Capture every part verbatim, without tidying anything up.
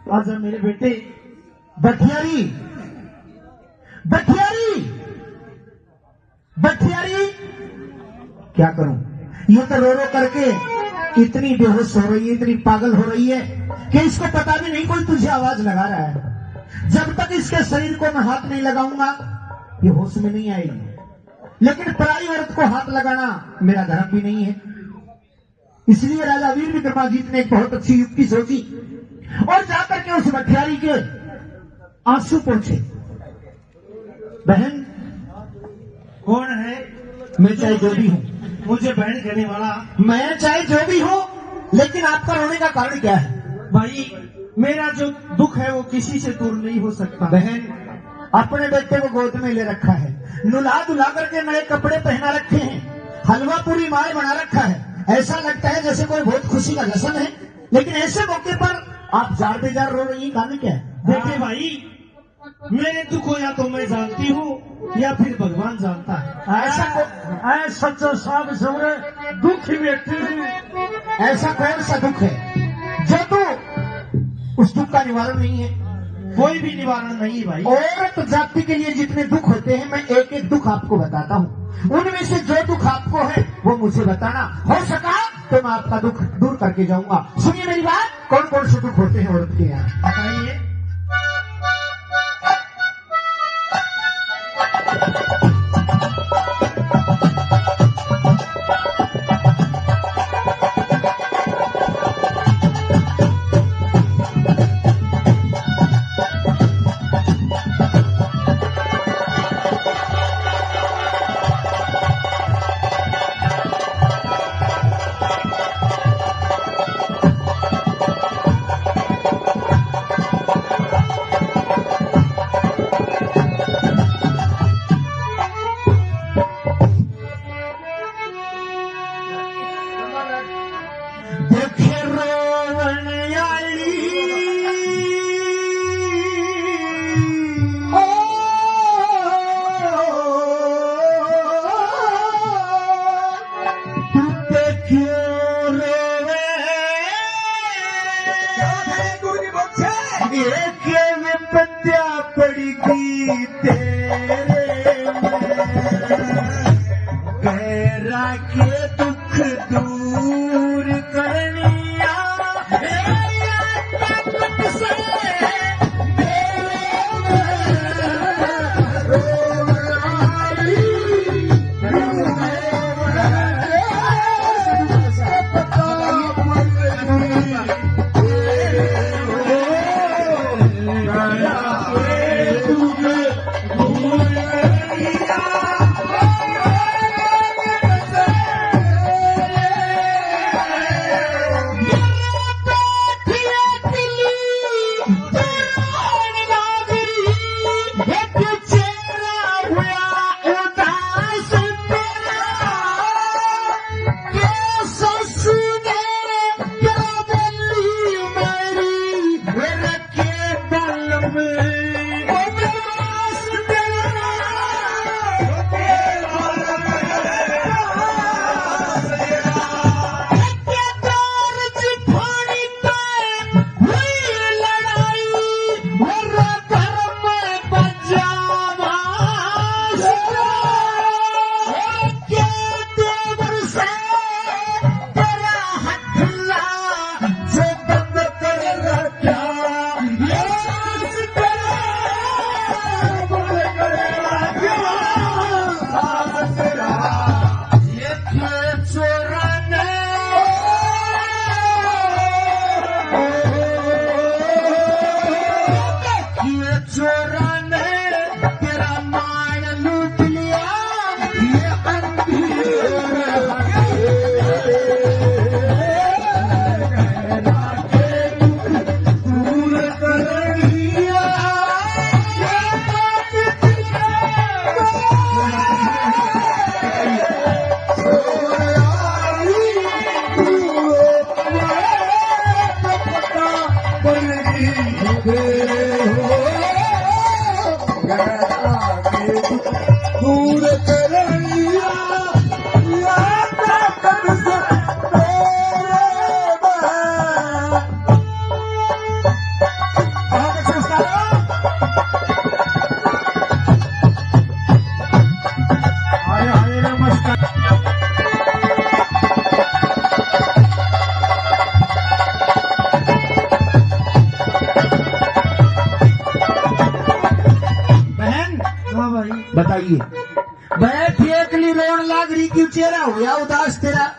आजा मेरे बेटे। बठियारी, बठियारी, बठियारी। क्या करूं, ये तो रो रो करके इतनी बेहोश हो रही है, इतनी पागल हो रही है कि इसको पता भी नहीं कोई तुझे आवाज लगा रहा है। जब तक इसके शरीर को मैं हाथ नहीं लगाऊंगा, ये होश में नहीं आएगी। लेकिन पराई औरत को हाथ लगाना मेरा धर्म भी नहीं है। इसलिए राजा वीर विक्रमाजीत ने एक बहुत अच्छी युक्ति सोची और जाकर के उस बठियारी के आंसू पोंछे। बहन, कौन है? मैं चाहे जो भी हूँ। मुझे बहन कहने वाला। मैं चाहे जो भी हूँ, लेकिन आपका रोने का कारण क्या है? भाई, मेरा जो दुख है वो किसी से दूर नहीं हो सकता। बहन, अपने बेटे को गोद में ले रखा है, नुला धुला करके नए कपड़े पहना रखे हैं, हलवा पूरी माए बना रखा है, ऐसा लगता है जैसे कोई बहुत खुशी का जश्न है, लेकिन ऐसे मौके पर आप जार बेजार रो रही हैं, कारण क्या है? बेटे भाई, मेरे दुख को या तो मैं जानती हूँ या फिर भगवान जानता है। ऐसा को-, ऐ सच्चा साहब सवरे दुख ही बैठे हैं। ऐसा कौन सा दुख है जो तू, उस दुख का निवारण नहीं है? कोई भी निवारण नहीं है भाई। औरत जाति के लिए जितने दुख होते हैं, मैं एक एक दुख आपको बताता हूँ। उनमें से जो दुख आपको है, वो मुझे बताना। हो सका तो मैं आपका दुख दूर करके जाऊंगा। सुनिए मेरी बात, कौन कौन से दुख होते हैं औरत के यहाँ, बताइए। देखे रोवण आली। ओ, तू ते क्यों रोवे? ये के विपत्या पड़गी तेरे में, गैरा के दुख दूर करनिया, हे या ताकत से मेरे में रोवण आली। बैठ एकली रोन लाग रही, क्यों चेहरा हुआ उदास तेरा?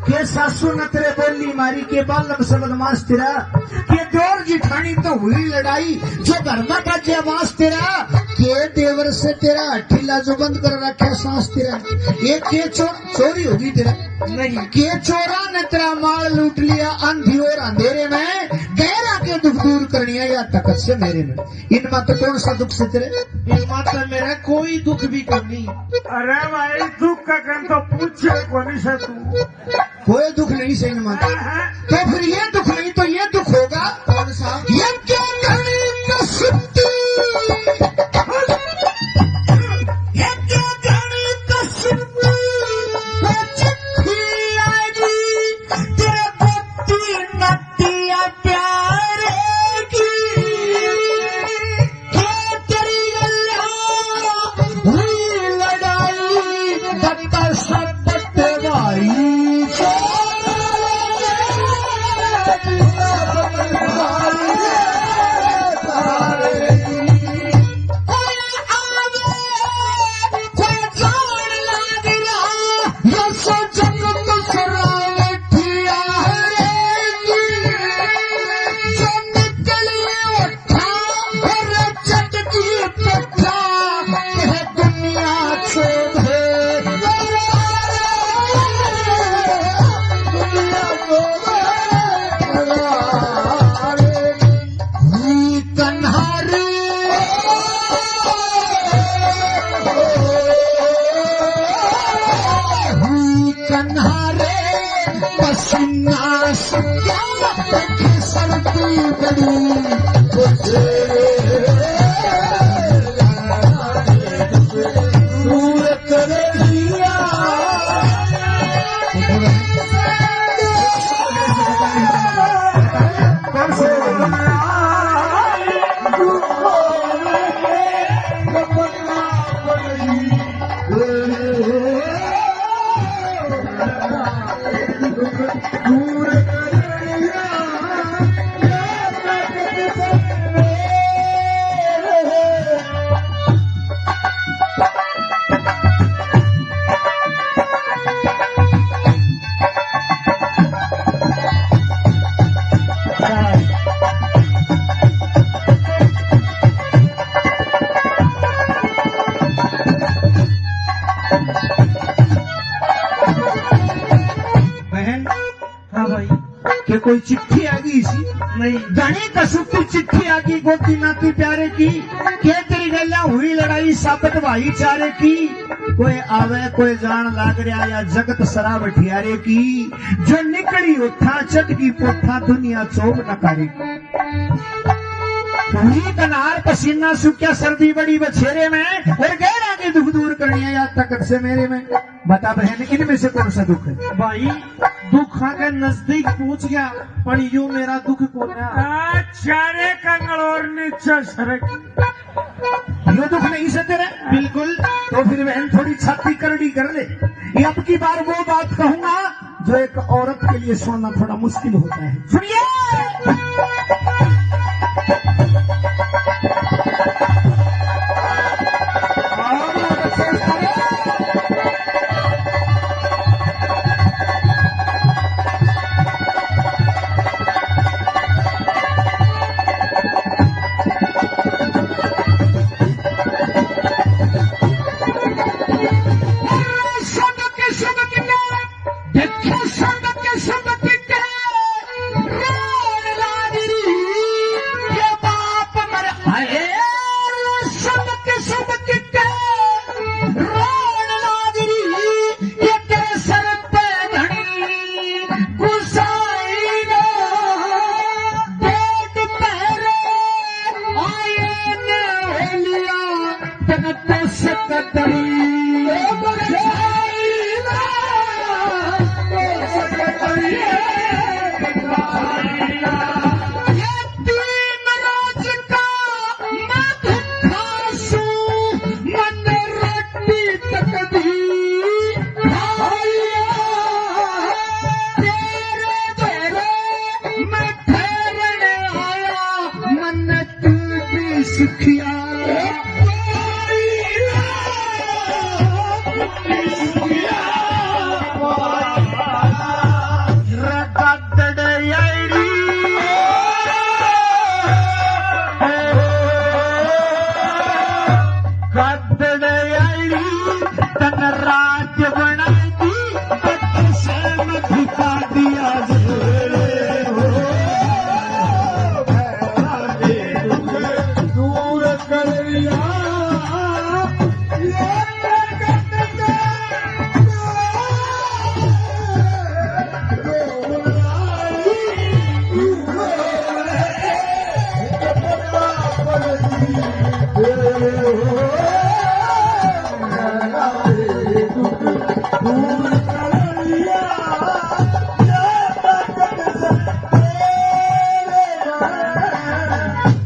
के सासू न तेरे बोली मारी, के बालम से बदमाश तेरा? के डोर जिठानी तो हुई लड़ाई, जो घर में बजे बांस तेरा? के देवर से तेरा हठीला जो बंद कर रखे सांस तेरा? ये के चोर, चोरी होगी तेरा? नहीं। के चोरा ने तेरा माल लूट लिया आंधी और अंधेरे में? गैरा के दुख दूर करनी है या तकत से मेरे में? इनमें तो कौन सा दुख से तेरे? इनमें तो मेरा कोई दुख भी कोनी। अरे भाई, दुख का कन तो पूछे कोनी से तू। कोई दुख नहीं से इनमें। हाँ, हाँ। तो फिर ये दुख नहीं तो ये दुख होगा। कौन सा? ये क्या घड़ी का सुत्ती? ये क्या घड़ी का सुत्ती? वो चिट्ठी आएगी तेरे पोती नत्तिया प्यारे की। क्या तेरी गल्ला हुई लड़ाई, बता सब बटे भाई। कोई आवे, कोई जान लाग रहा, ये सो जगत सरावठिया रे की। जो निकली उठा और चटकी पठा, ये दुनिया छोड़। हुई कन्हारे, हुई कन्हारे, पसीना सूखा, सर्दी बड़ी, दूर कर दिया। बहन, हाँ भाई। के कोई चिट्ठी आ गई सी? नहीं। घणी कसूती चिट्ठी आ गई गोदी नाती प्यारे की। के तेरी गैला हुई लड़ाई साबित भाईचारे की। कोई आवे कोई जान लाग रहा या जगत सरावठियारे की। जो निकली उठा चटकी पोठा दुनिया चौब नकारी। हुई कन्हार पसीना सूखा सर्दी बड़ी बछेरे में। और गैरा के दुख दूर करनी है या तकत से मेरे में। बता बहन, इनमें से कौन सा दुख है? भाई, दुखा के नजदीक पहुंच गया, पर यो मेरा दुख कोना। आ, चारे कंगल और नीचे सरक। यो दुख नहीं से तेरा? बिल्कुल। तो फिर बहन, थोड़ी छाती करड़ी कर ले। ये अब की बार वो बात कहूंगा जो एक औरत के लिए सुनना थोड़ा मुश्किल होता है। सुनिए।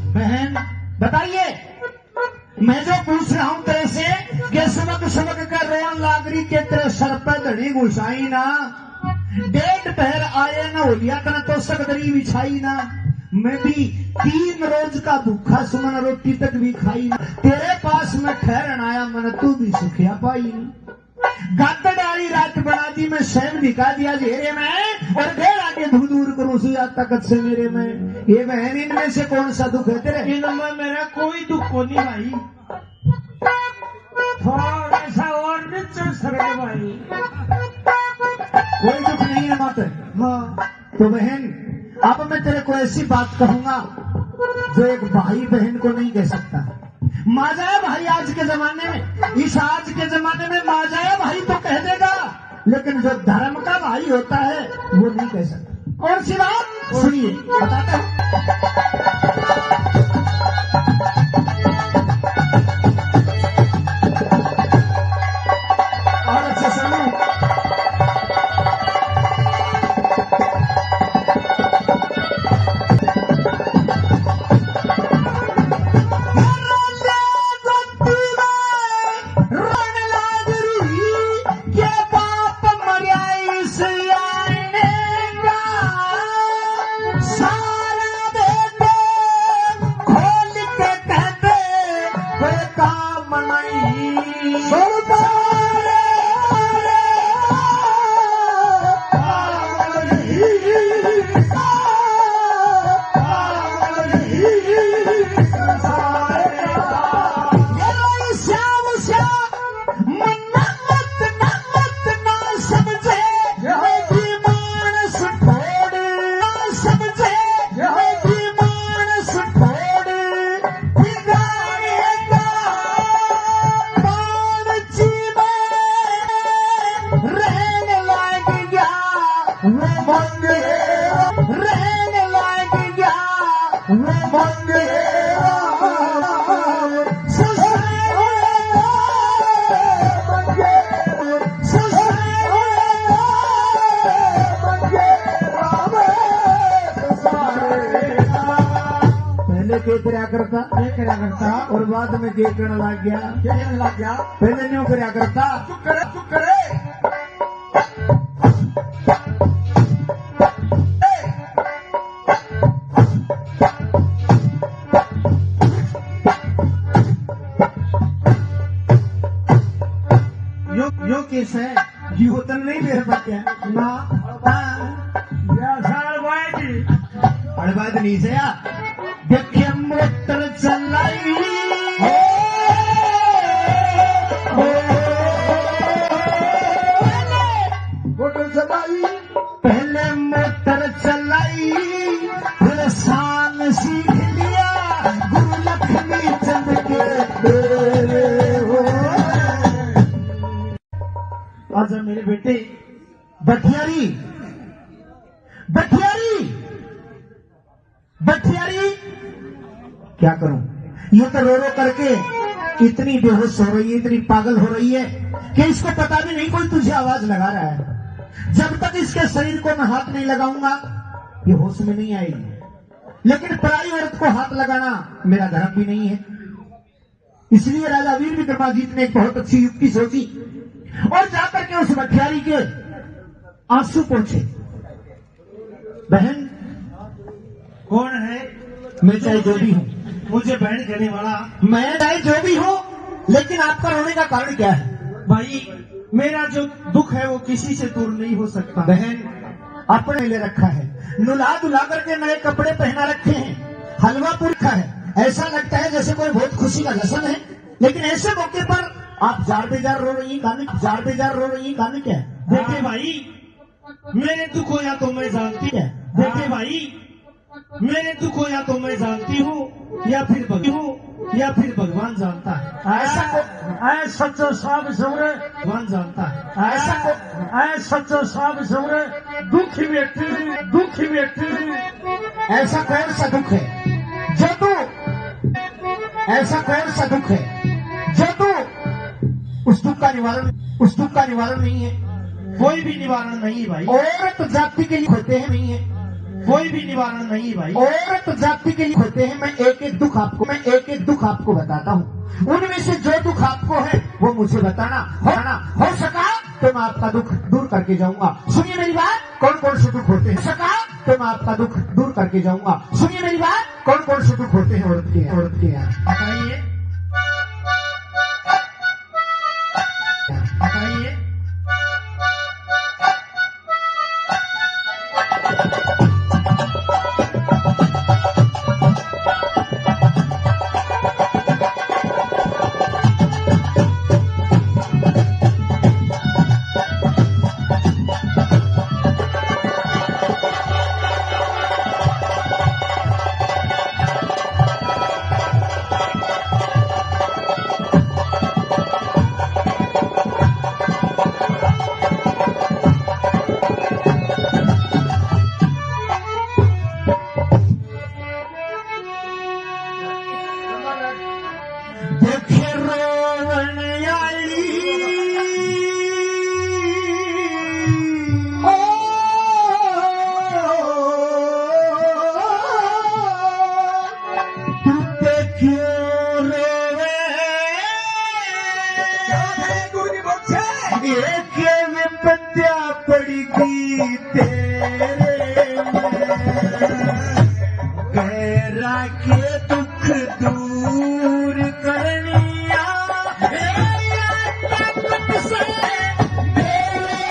बहन, बताइए, मैं जो पूछ रहा हूँ तेरे से, के सुबक सुबक कर रोन लाग रही, के तेरे सर पे धड़ी घुसाई ना, डेढ़ पहर आए ना होलिया, तने तो सकदरी बिछाई ना। मैं भी तीन रोज का भूखा सुमन, रोटी तक भी खाई ना। तेरे पास मैं ठहरन आया, मन तू भी सुखिया पाई ना। गातड़ आली रात बना दी, मैं सैम दिखा दिया घेरे में, और घेर आके धू दूर करूं सुया ताकत से मेरे में। ये बहन, इनमें से कौन सा दुख है तेरे? इनमें मेरा कोई दुख को नहीं भाई। थोड़ा सा और नीचे सरक भाई। कोई दुख नहीं है माते। हाँ। तो बहन, अब मैं तेरे को ऐसी बात कहूंगा जो एक भाई बहन को नहीं कह सकता। माँ जाए भाई आज के जमाने में, इस आज के जमाने में माँ जाए भाई तो कह देगा, लेकिन जो धर्म का भाई होता है वो नहीं कह सकता। कौन सी बात? सुनिए, बताता हूँ। और अच्छे सुनो। रोने लाग रही, के बाप मरया इस आईने का। सारा बेटे खोल के कहते, कोई काम नहीं। सुन मन्नत, मन्नत ना समझे, बेटी मानस फोड़, ना समझे, बेटी मानस फोड़, ठिकाने का बाण जी में रहने लग गया, वो मंगेरा रहने लग गया। पहले के करया करता, के करया करता? और बाद में के कहने लग गया, के कहने लग गया? पहले न्यू करया करता। चुप करे, चुप करे। यो, यो केस है। यो तन नहीं मेरे पास है। ना। हाँ। या साल भाई जी। अरे बात नहीं से यार। देखे मोटर चलाई। ओ, ओ, मोटर चलाई। पहले मोटर चलाई, फिर शान सीख लिया, गुरु लक्ष्मी चंद के डेरे हो। आजा मेरे बेटे। बठियारी, बठियारी। बठियारी, क्या करूं, ये तो रो रो करके इतनी बेहोश हो रही है, इतनी पागल हो रही है कि इसको पता भी नहीं कोई तुझे आवाज लगा रहा है। जब तक इसके शरीर को मैं हाथ नहीं लगाऊंगा, ये होश में नहीं आएगी। लेकिन पराई औरत को हाथ लगाना मेरा धर्म भी नहीं है। इसलिए राजा वीर विक्रमाजीत ने एक बहुत अच्छी युक्ति सोची और जाकर के उस बठियारी के आंसू पोंछे। बहन, कौन है? मैं चाहे जो भी हूँ। मुझे बहन कहने वाला। मैं चाहे जो भी हूँ, लेकिन आपका रोने का कारण क्या है? भाई, मेरा जो दुख है वो किसी से दूर नहीं हो सकता। बहन, अपने ले रखा है, नुला धुला करके नए कपड़े पहना रखे हैं, हलवा पूरी रखा है, ऐसा लगता है जैसे कोई बहुत खुशी का जश्न है, लेकिन ऐसे मौके पर आप जार बेजार रो रही हैं, कारण, जार बेजार रो रही हैं, कारण क्या है? देखे भाई, मेरे दुख हो या तो मैं जानती हूँ। देखे भाई, मेरे दुख हो या तो मैं जानती हूँ, या फिर भग-, हूँ, या फिर भगवान जानता है। ऐसा को-, ऐ सच्चो साध सवरे। भगवान जानता है। ऐसा को-, ऐ सच्चो साध सवरे। दुख ही बेटी, दुख ही बेटी। ऐसा कौन सा दुख है जो तू ऐसा कौन सा दुख है जो तू उस दुख का निवारण, उस दुख का निवारण नहीं है? कोई भी निवारण नहीं है भाई। औरत जाति के लिए होते हैं, नहीं है। कोई भी निवारण नहीं है भाई। औरत जाति के लिए होते हैं। मैं एक एक दुख आपको, मैं एक एक दुख आपको बताता हूँ। उनमें से जो दुख आपको है, वो मुझे बताना। हो, हो सका तो मैं आपका दुख दूर करके जाऊंगा। सुनिए मेरी बात, कौन कौन से दुख होते हैं? हो सका तो मैं आपका दुख दूर करके जाऊंगा। सुनिए मेरी बात, कौन कौन से दुख होते हैं औरत के, औरत के यहाँ? बताइए, बताइए। देखे रोवण आली। ओ, तू ते क्यों रोवे? ये के विपत्तियां पड़गी तेरे में, गैरा के दुख दूर करनिया, मेरी ताकत से तेरे में।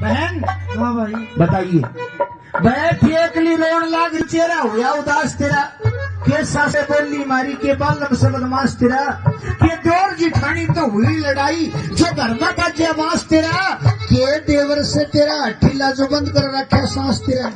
बहन, हाँ भाई। बताइए। बैठ एकली रोण लाग, चेहरा होया उदास तेरा। के सासे बोली मारी, के बालम से बदमाश तेरा। के देवर जिठानी तो हुई लड़ाई, जो घर में बाजे बांस तेरा। के देवर से तेरा हठीला, जो बंद कर रखा सांस तेरा।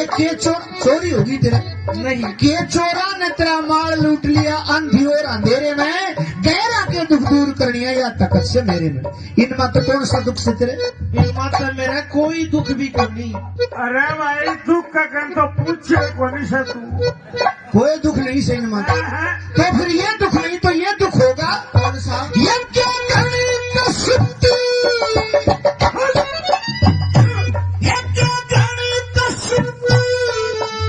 एक के चो-, चोरी होगी तेरा। नहीं। के चोरा ने तेरा माल लूट लिया, अंधी और अंधेरे में, गैरा के दुख दूर करनी है या तकत से मेरे में। इनमें तो कौन सा दुख से तेरे? इनमें तो मेरा कोई दुख भी कोनी। अरे भाई, दुख का कन तो पूछे कोनी से तू। कोई दुख नहीं से इनमें। हाँ, हाँ। तो फिर ये दुख नहीं तो ये दुख होगा। कौन सा? ये क्या घड़ी का सुत्ती? ये क्या घड़ी का सुत्ती?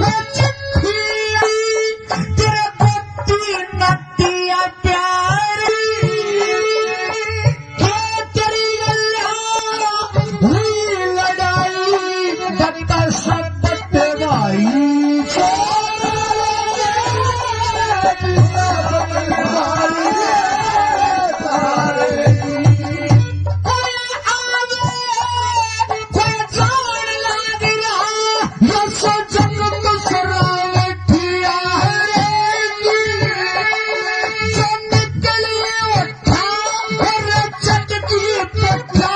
वो चिट्ठी आई तेरे गोदी नदिया प्यारी। के तेरी गल्ला हुई लड़ाई, बता सब बते भाई। कोई आवे, कोई जान लाग रहा, ये सो जगत सरा बैठी आ रे की। जो निकली उठा, अरे चटकी पट्टा,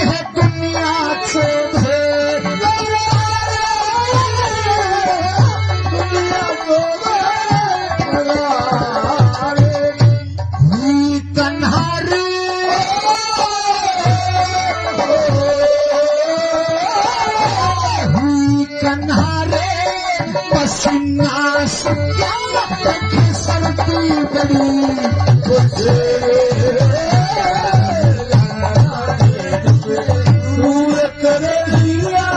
ये दुनिया छोड़ दे। दुनिया छोड़ दे। हुई कन्हारे, हुई कन्हारे, पसीना सूखा, फिसलती बड़ी मुझे। दूर कर दिया।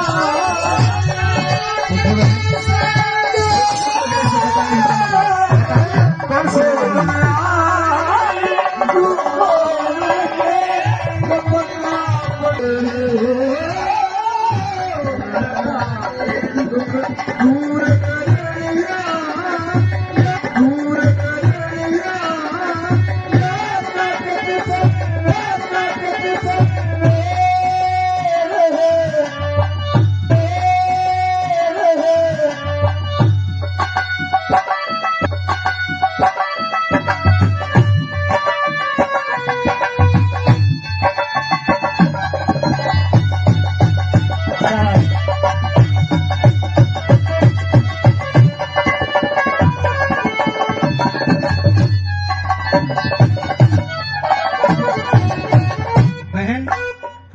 बहन,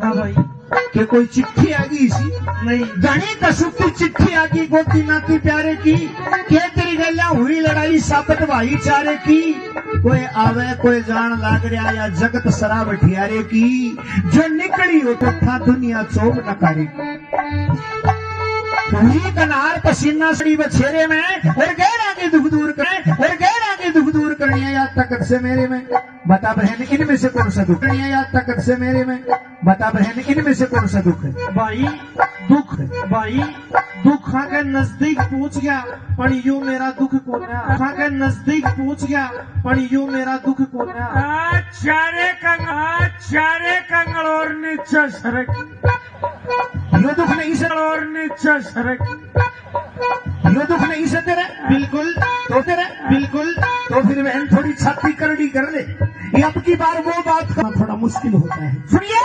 हाँ भाई। के कोई चिट्ठी आ गई सी? नहीं। घणी कसूती चिट्ठी आ गई गोदी नाती प्यारे की। के तेरी गैला हुई लड़ाई साबित भाईचारे की। कोई आवे कोई जान लाग रहा या जगत सरा बठियारे की। जो निकली हो तो था दुनिया चौक नकारी। हुई कन्हार पसीना सड़ी बछेरे में, और गैरा के दुख दूर करे, और गैरा के दुख दूर करनी है या तकत से मेरे में। बता बहन, इनमें से कौन सा दुख? या तकत से मेरे में। बता बहन, इनमें से कौन सा दुख है? भाई, दुख, भाई, दुख आके नजदीक पहुंच गया, पण यो मेरा दुख कोना। आके नजदीक पहुंच गया, पण यो मेरा दुख कोना। आ, चारे कंग-, आ, चारे कंगल और नीचे सरक। यो दुख नहीं सर। और नीचे सरक। यो दुख नहीं सह तेरा? बिल्कुल। तो तेरा? बिल्कुल। तो फिर बहन थोड़ी छाती करड़ी कर ले। ये अब की बार वो बात करना थोड़ा मुश्किल होता है। सुनिए।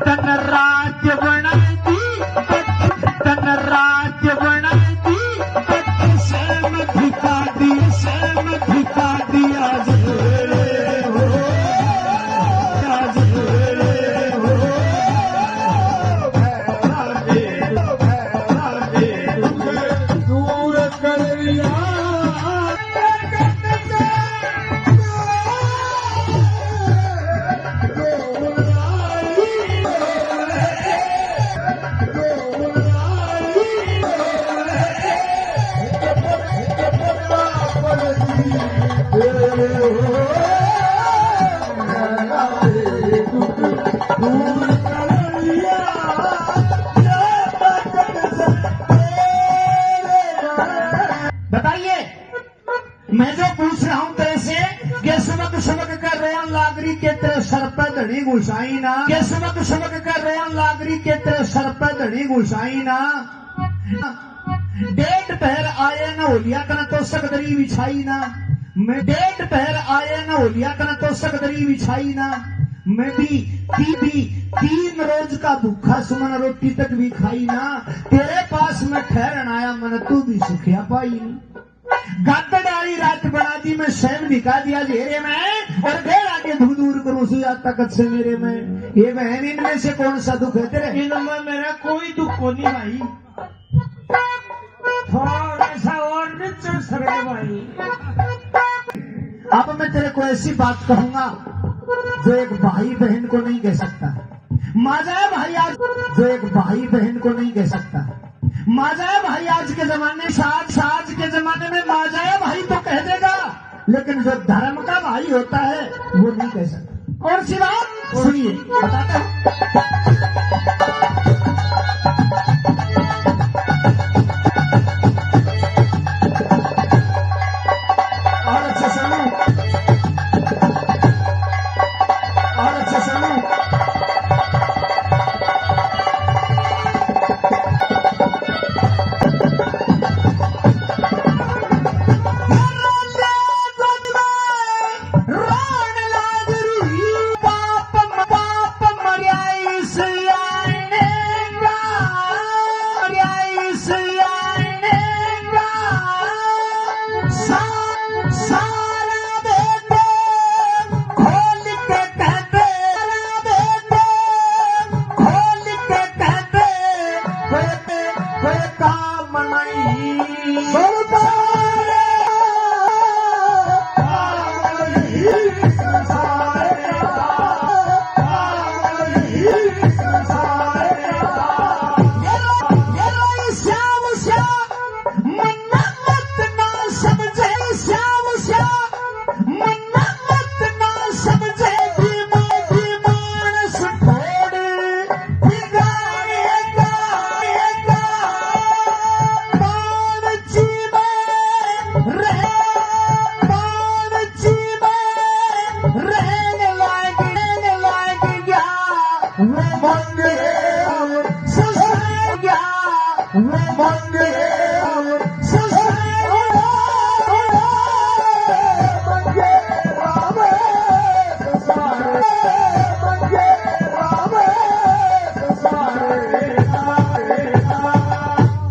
तन राज्य बना दी, तन राज्य बना दी। बताइए, मैं जो पूछ रहा हूं तेरे से, कि सुबक सुबक कर रोन लाग रही के तेरे सर पे धड़ी घुसाई ना, कि सुबक सुबक कर रोन लाग रही के तेरे सर पे धड़ी घुसाई ना। डेढ़ पहर आए ना होलिया तने तो सकदरी बिछाई ना, मैं डेढ़ पहर आए ना होलिया तने तो सकदरी बिछाई ना। मैं भी ती, भी तीन रोज का भूखा सुमन रोटी तक भी खाई ना। तेरे पास मैं ठहरन आया मन तू भी सुखिया पाई ना। गादड़ आली रात बना दी मैं सैम निकाल दिया घेरे में और बेर आगे धू दूर करूं सुजाता कद से मेरे में। ये बहन इनमें से कौन सा दुख है तेरे? इनमें मेरा कोई दुख को नहीं भाई। थोड़ा सा और नीचे सर गए भाई। अब मैं तेरे को ऐसी बात कहूंगा जो एक भाई बहन को नहीं कह सकता। माजा है भाई आज, जो एक भाई बहन को नहीं कह सकता। माजा है भाई आज के जमाने में, आज, आज के जमाने में माजा है भाई तो कह देगा, लेकिन जो धर्म का भाई होता है वो नहीं कह सकता। कौन सी बात? सुनिए, बताता हूँ। और अच्छे से सुनो, और अच्छे से सुनो। रोन लाग रही, पाप, पाप मर्या इस आईने का, मर्या इस आईने का। सा-, सारा बेटे खोल के कहते, सारा बेटे खोल के कहते, बेटे, बेटा मनाई।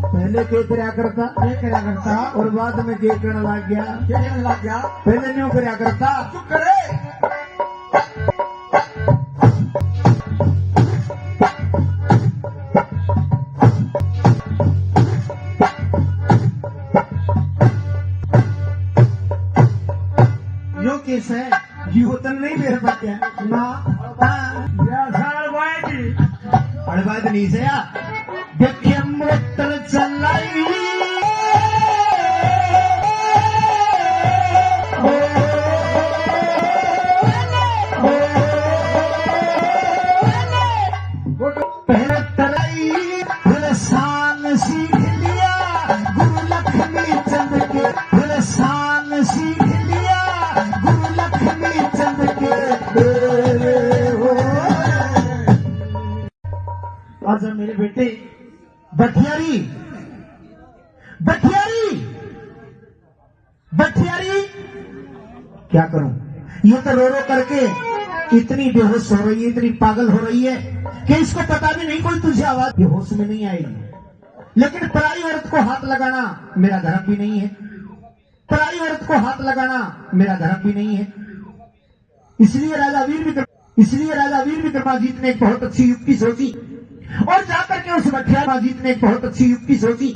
पहले के करया करता, के करया करता? और बाद में के कहने लग गया? के कहने लग गया? पहले न्यू करया करता। चुप करे। यो किस है? यो तन नहीं मेरे पास क्या? ना। हाँ। या साल भाई जी। अरे बात नहीं से यार। देखे मोटर चलाई। पहले तराई, फिर शान सीख लिया गुरु लक्ष्मी चंद के, फिर शान सीख लिया गुरु लक्ष्मी चंद के। आजा मेरे बेटे। बठियारी, बठियारी, बठियारी, क्या करूं? ये तो रो रो करके इतनी बेहोश हो रही है, इतनी पागल हो रही है कि इसको पता भी नहीं कोई तुझे आवाज, ये होश में नहीं आएगी। लेकिन पराई औरत को हाथ लगाना मेरा धर्म भी नहीं है, पराई औरत को हाथ लगाना मेरा धर्म भी नहीं है। इसलिए राजा वीर विक्रम, इसलिए राजा वीर विक्रमाजीत ने एक बहुत अच्छी युक्ति सोची और जाकर के उस भठियारी जीत ने एक बहुत अच्छी युक्ति सोची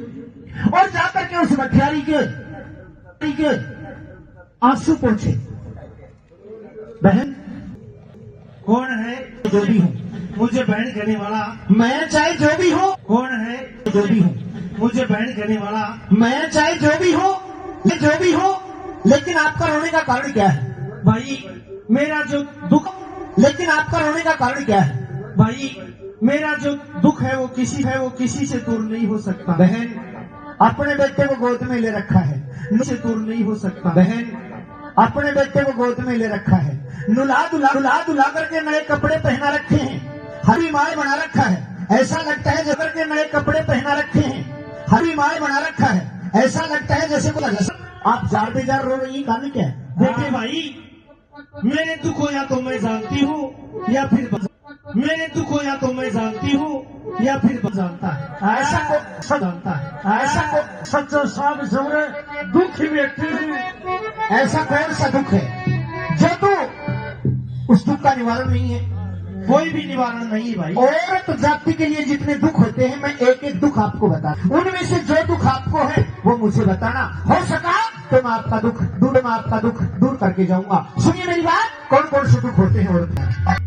और जाकर के उस भठियारी के, के आंसू पोंछे। बहन, कौन है जो भी हूँ, मुझे बहन कहने वाला? मैं चाहे जो भी हूँ, कौन है जो भी हूँ, मुझे बहन कहने वाला? मैं चाहे जो भी हूँ, मैं जो भी हूँ, लेकिन आपका रोने का कारण क्या है? भाई, मेरा जो दुख, लेकिन आपका रोने का कारण क्या है? भाई, मेरा जो दुख है वो किसी, है वो किसी से दूर नहीं हो सकता। बहन, अपने बेटे को गोद में ले रखा है, से दूर नहीं हो सकता। बहन, अपने बेटे को गोद में ले रखा है, नुला धुला, नुला धुला करके नए कपड़े पहना रखे हैं, हर बीमार बना रखा है, ऐसा लगता है जैसे करके नए कपड़े पहना रखे हैं, हर बीमार बना रखा है, ऐसा लगता है जैसे कोई, आप जार बेजार रो रही है, कारण क्या है? देखिए भाई, मेरे दुख हो या तो मैं जानती हूँ या फिर बस, मेरे दुख हो या तो मैं जानती हूँ या फिर बस जानता है। ऐसा कौन सा जानता है? ऐसा कौन सच्चा साहब जरूर दुख ही व्यक्ति है। ऐसा कौन सा दुख है जो तू उस दुख का निवारण नहीं है? कोई भी निवारण नहीं है भाई। औरत जाति के लिए जितने दुख होते हैं, मैं एक एक दुख आपको बता, उनमें से जो दुख आपको है वो मुझे बताना। हो सका तो मैं आपका दुख दूर, मैं आपका दुख दूर करके जाऊंगा। सुनिए मेरी बात, कौन कौन से दुख होते हैं औरत में?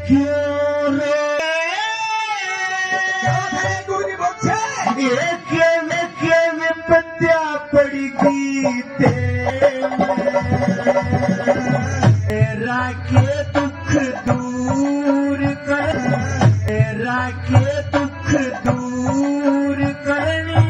क्यों रे? एक विपत्या पड़ गई तेरे में। तेरा के दुख दूर कर, तेरा के दुख दूर करनी।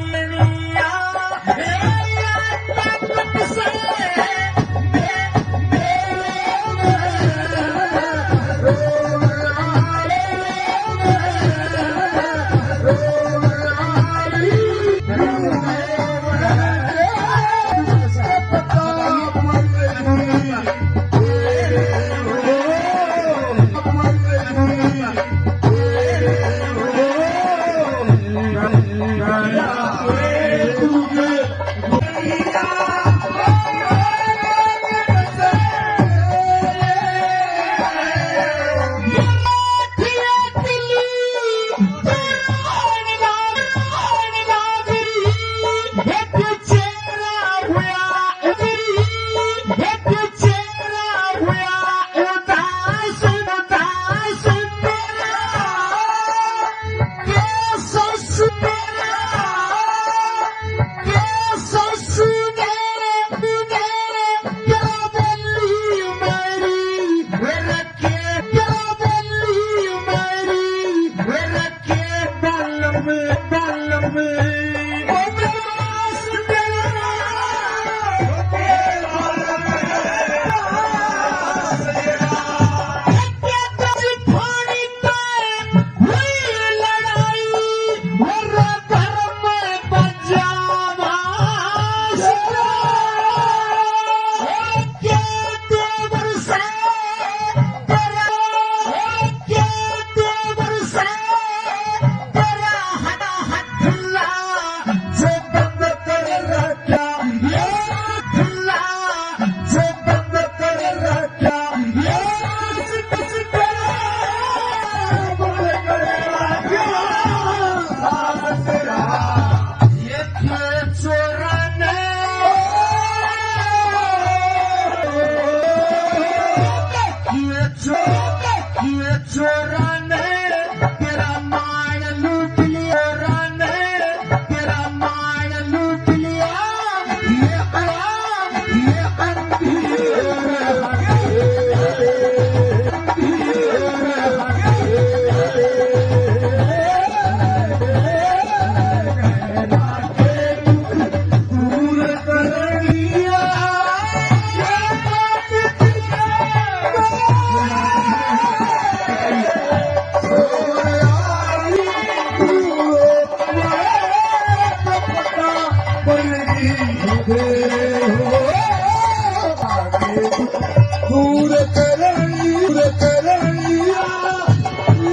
दूर करनी, दूर करनी,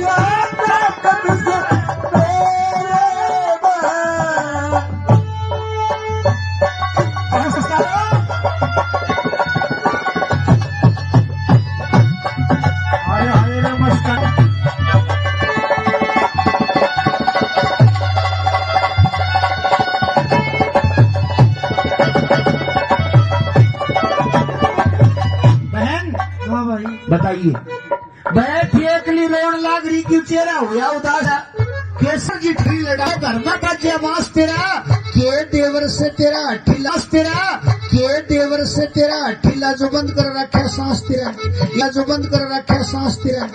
या ताकत से तेरे में। हाय, हाय रे मस्ताना। बहन, हाँ भाई। बताइए। बैठ एकली रोण लाग रही, क्यों चेहरा होया उदास? केसर जी ठरी लड़ा घर में बाजे बांस तेरा, के देवर से तेरा हठीला तेरा, के देवर से तेरा हठीला जो बंद कर रखे सांस तेरा, या जो बंद कर रखे सांस तेरा।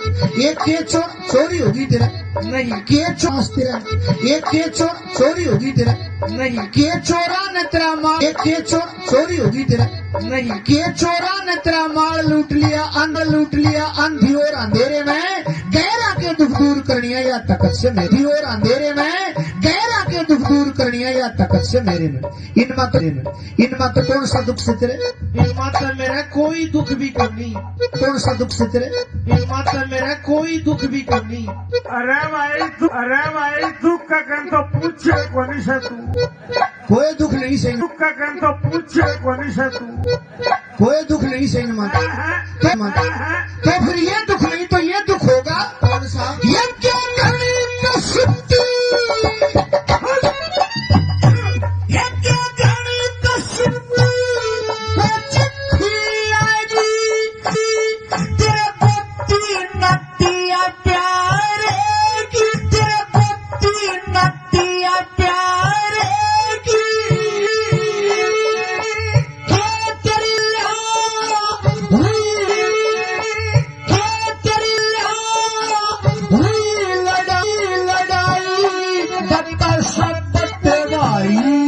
एक के चो-, चोरी होगी तेरा, नहीं, के चो-, सांस तेरा। एक के चो-, चोरी होगी तेरा, नहीं, के चोरा ने तेरा माल, एक के चो-, चोरी होगी तेरा, नहीं, के चोरा ने तेरा माल लूट लिया, अन लूट लिया, अंधी और अंधेरे में गैरा के दुख दूर करनिया या ताकत से मेरे, और अंधेरे में गैरा के दुख दूर करनिया या ताकत से मेरे में। इनमा तो, इनमा तो कौन सा दुख से तेरे? इनमा तो मेरा कोई दुख भी कोनी। कौन सा दुख से तेरे? इनमा तो मेरा कोई दुख भी कोनी। अरे भाई, दु-, अरे भाई, दुख का कन तो पूछे कोनी से तू। कोई दुख नहीं सही। दुख का कन तो पूछे कोनी से तू। कोई दुख नहीं सही माता। हाँ, हाँ। तो माता, हाँ, हाँ। तो फिर ये दुख नहीं तो ये दुख होगा। कौन सा? ये क्या घड़ी तो सुत्ती। ये क्या घड़ी तो सुत्ती। वो चिट्ठी आई। तेरे बत्ती नत्तिया प्यारे की, तेरे बत्ती नत्तिया प्यारे की। क्या तेरी हुई, क्या तेरी हुई लड़ाई, लड़ाई, बत्ता शब्द तेरा ही।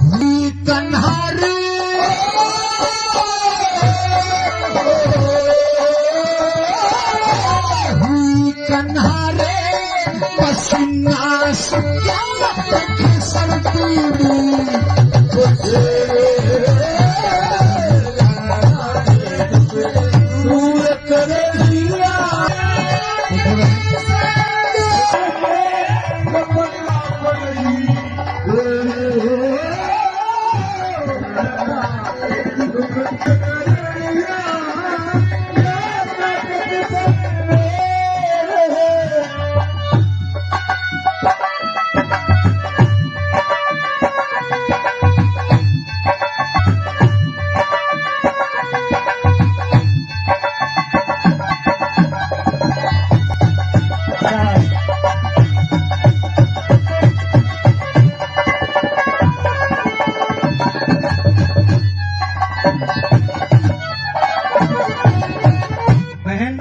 हुई कन्हारे, हुई कन्हारे, पसीना सूखा, सर्दी भी दूर कर दिया। बहन,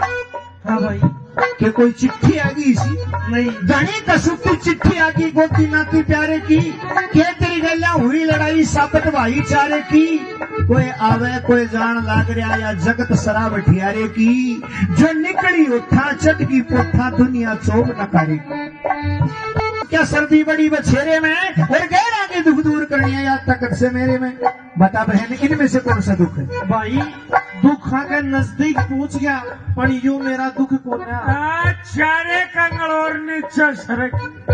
हाँ भाई। के कोई चिट्ठी आ गई सी? नहीं। धनी कसूती चिट्ठी आ गई गोती नाती प्यारे की। के तेरी गैल्या हुई लड़ाई साबित भाईचारे की। कोई आवे, कोई जान लाग रहा या जगत सरा बठियारे की। जो निकली उठा चटकी पोठा दुनिया चौक नकारे की। क्या सर्दी बड़ी बछेरे में और गैरा के दुख दूर करनी है या ताकत से मेरे में। बता बहन, इनमें से कौन सा दुख है? भाई, दुखा के नजदीक पहुंच गया, पर यो मेरा दुख कोना। आ, चारे कंगल और नीचे सरक।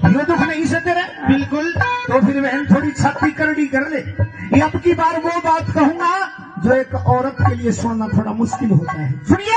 यो दुख नहीं से तेरे? बिल्कुल। तो फिर बहन, थोड़ी छाती करड़ी कर ले। ये अब की बार वो बात कहूंगा जो एक औरत के लिए सुनना थोड़ा मुश्किल होता है। सुनिए।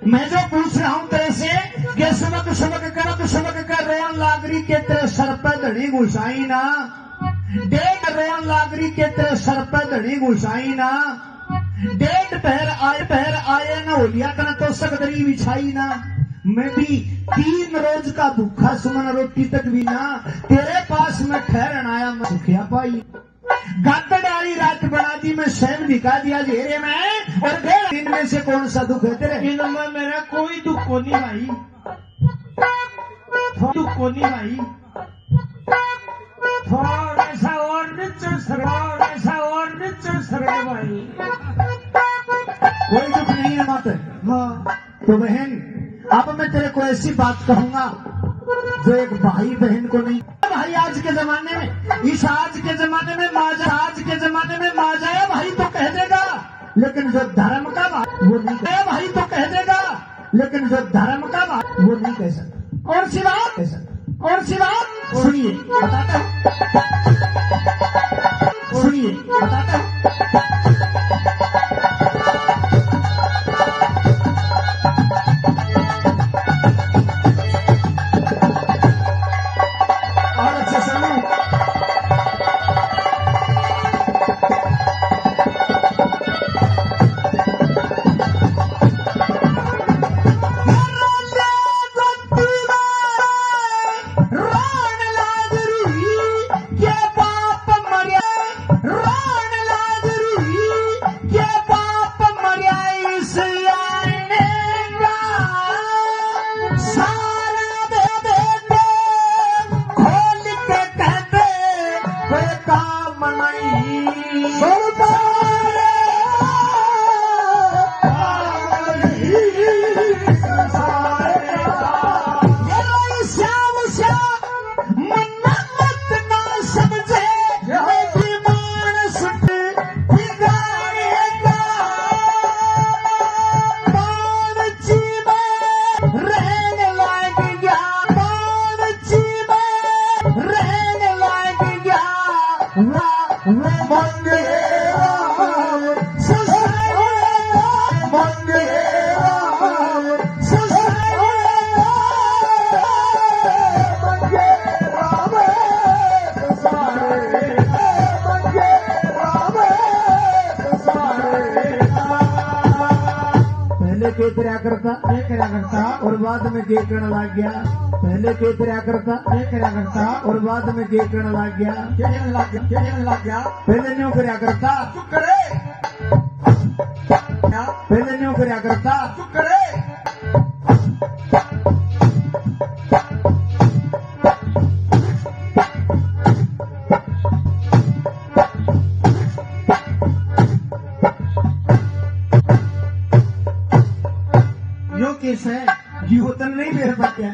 मैं जो पूछ रहा हूँ तेरे से, के सुबक सुबक कर, सुबक कर रोन लाग रही के तेरे सर पे धड़ी घुसाई ना, डेट रोन लाग रही के तेरे सर पे धड़ी घुसाई ना, डेट पहर आए, पहर आए ना होलिया तने तो सकदरी बिछाई ना। मैं भी तीन रोज का भूखा सुमन रोटी तक भी ना, तेरे पास मैं ठहरन आया मैं सुखिया पाई। गातड़ आली रात बना दी मैं सैम निकाल दिया घेरे में, और डेढ़ दिन में से कौन सा दुख है तेरे? इनमें मेरा कोई दुख को नहीं भाई, दुख को नहीं भाई। थोड़ा सा और नीचे सर, थोड़ा सा और नीचे सर भाई। कोई दुख नहीं है माते। हाँ। तो बहन, अब मैं तेरे को ऐसी बात कहूंगा जो एक भाई बहन को नहीं। भाई आज के जमाने में, इस आज के जमाने में माजा, आज के जमाने में माजा है भाई तो कह देगा, लेकिन जो धर्म का भाई वो नहीं कह, भाई तो कह देगा, लेकिन जो धर्म का भाई वो नहीं कह सकता। कौन सी बात? कह सकता। कौन सी बात? सुनिए, बताता हूँ। सुनिए, बताता हूँ। और अच्छे सुनो। रोन लाग रही, के बाप मरया, रोन लाग रही, के बाप मरया इस आने का। सारा दे दे दे, खोल के कह दे, कोई काम नहीं। सुनता रे, ये श्याम श्याम मन्ना मत ना समझे, मेरी मानस ठिकाने का। बाण जी में रहने लग गया, बाण जी में रहने लग गया। वाह, वाह, मंगेरा, ससुर मंगेरा, ससुर मंगेरा। पहले के तरह करता, के करया करता। और बाद में के करने लग गया। पहले के तरह करता, के करया करता। और बाद में के करने लग गया। के करने लग गया, के करने लग गया। पहले न्यू करया करता। चुप करे। पहले न्यू करया करता। चुप करे। यो किस है? यो तन नहीं मेरे बच्चा।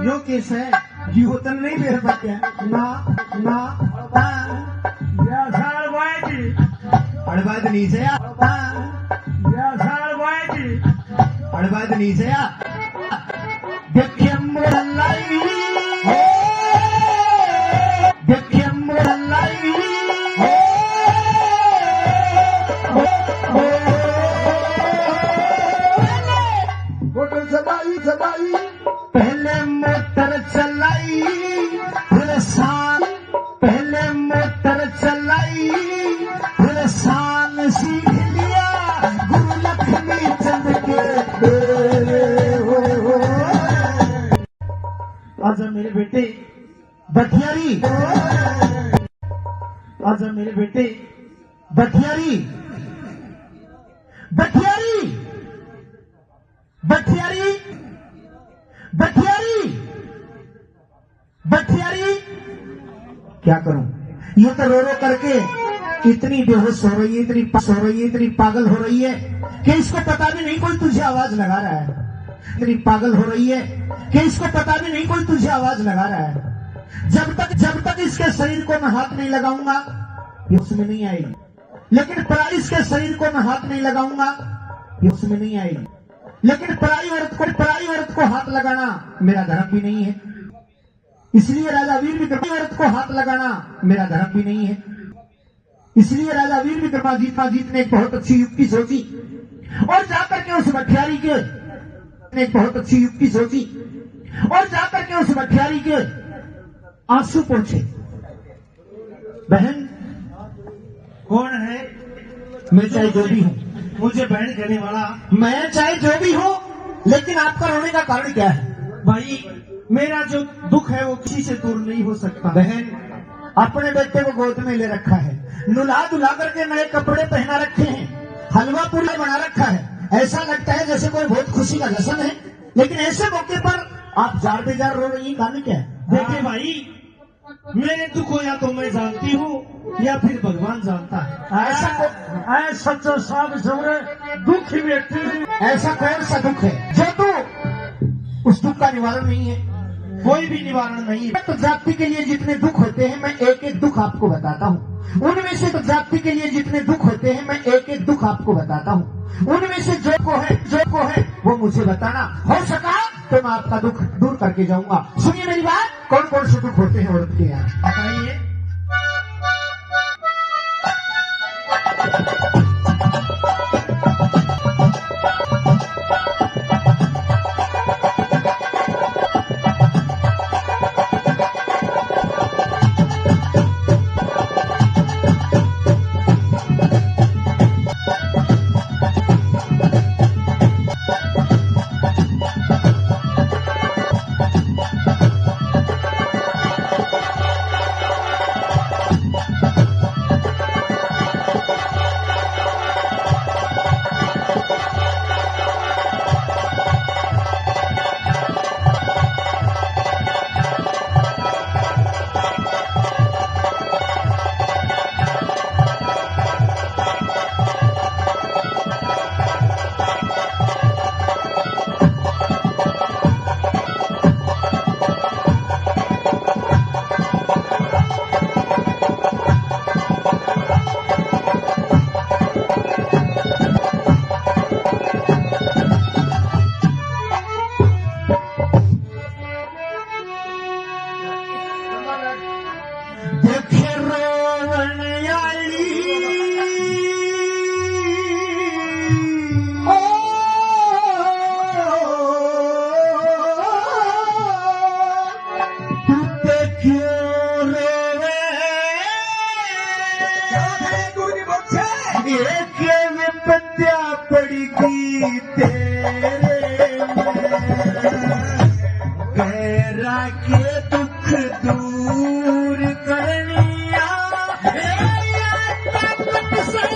यो किस है? यो तन नहीं मेरे बच्चा। ना, ना, ना। या साल बाय जी। अड़बाद नहीं से। ना। या साल बाय जी। अड़बाद नहीं से। देखे मोर लाई, देखे मोर लाई। मोटर चलाई, चलाई। पहले मोटर चलाई, फिर शान, पहले मोटर चलाई, फिर शान सीख लिया गुरु लक्ष्मी चंद के। आजा मेरे बेटे बटियारी, आजा मेरे बेटे बटियारी, बटियारी, बटियारी, बटियारी, बटियारी। क्या करूं, ये तो रो रो करके इतनी बेहोश हो रही है, इतनी पा-, हो रही है, इतनी पागल हो रही है कि इसको पता भी नहीं कोई तुझे आवाज लगा रहा है। इतनी पागल हो रही है कि इसको पता भी नहीं कोई तुझे आवाज लगा रहा है। जब तक, जब तक इसके शरीर को मैं हाथ नहीं लगाऊंगा, ये उसमें नहीं आएगी। लेकिन पराई, इसके शरीर को मैं हाथ नहीं लगाऊंगा, ये उसमें नहीं आएगी। लेकिन पराई औरत को, पराई औरत को हाथ लगाना मेरा धर्म भी नहीं है। इसलिए राजा वीर विक्रम, औरत को हाथ लगाना मेरा धर्म भी नहीं है। इसलिए राजा वीर विक्रमाजीत ने एक बहुत अच्छी युक्ति सोची और जाकर के उस मठियारी के ने एक बहुत अच्छी युक्ति सोची और जाकर के उस मठियारी के आंसू पोंछे। बहन, कौन है? मैं चाहे जो भी हूँ। मुझे बहन कहने वाला। मैं चाहे जो भी हूँ, लेकिन आपका रोने का कारण क्या है? भाई, मेरा जो दुख है वो किसी से दूर नहीं हो सकता। बहन, अपने बेटे को गोद में ले रखा है, नुला धुला करके नए कपड़े पहना रखे हैं, हलवा पूरी बना रखा है, ऐसा लगता है जैसे कोई बहुत खुशी का जश्न है, लेकिन ऐसे मौके पर आप जार बेजार रो रही हैं, कारण क्या है? देखिए भाई, मेरे दुख को या तो मैं जानती हूँ या फिर भगवान जानता है। ऐसा को-, ऐ सच्चा साहब सौरे दुख ही व्यक्ति है। ऐसा कौन सा दुख है जो तू उस दुख का निवारण नहीं है? कोई भी निवारण नहीं है। तो जाति के लिए जितने दुख होते हैं, मैं एक एक दुख आपको बताता हूँ। उनमें से तो जाति के लिए जितने दुख होते हैं, मैं एक एक दुख आपको बताता हूँ। उनमें से जो को है, जो को है, वो मुझे बताना। हो सका तो मैं आपका दुख दूर करके जाऊंगा। सुनिए मेरी बात, कौन कौन से दुख होते हैं औरत के यहाँ, बताइए। देखे रोवण आली। ओ, तू ते क्यों रोवे? एक विपत्या पड़गी तेरे में, गैरा के दुख दूर करनिया, या ताकत से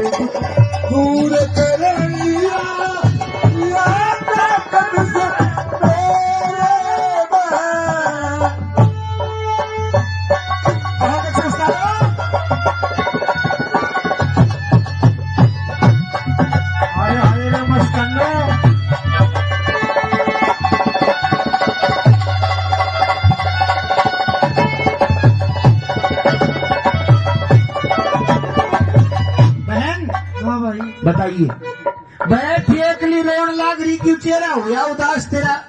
दूर कर लिया, या ताकत से तेरे मैं। अरे, अरे रे मस्तानो। बहन, हाँ भाई। बताइए। बैठ एकली रोण लाग रही, क्यों चेहरा होया उदास तेरा?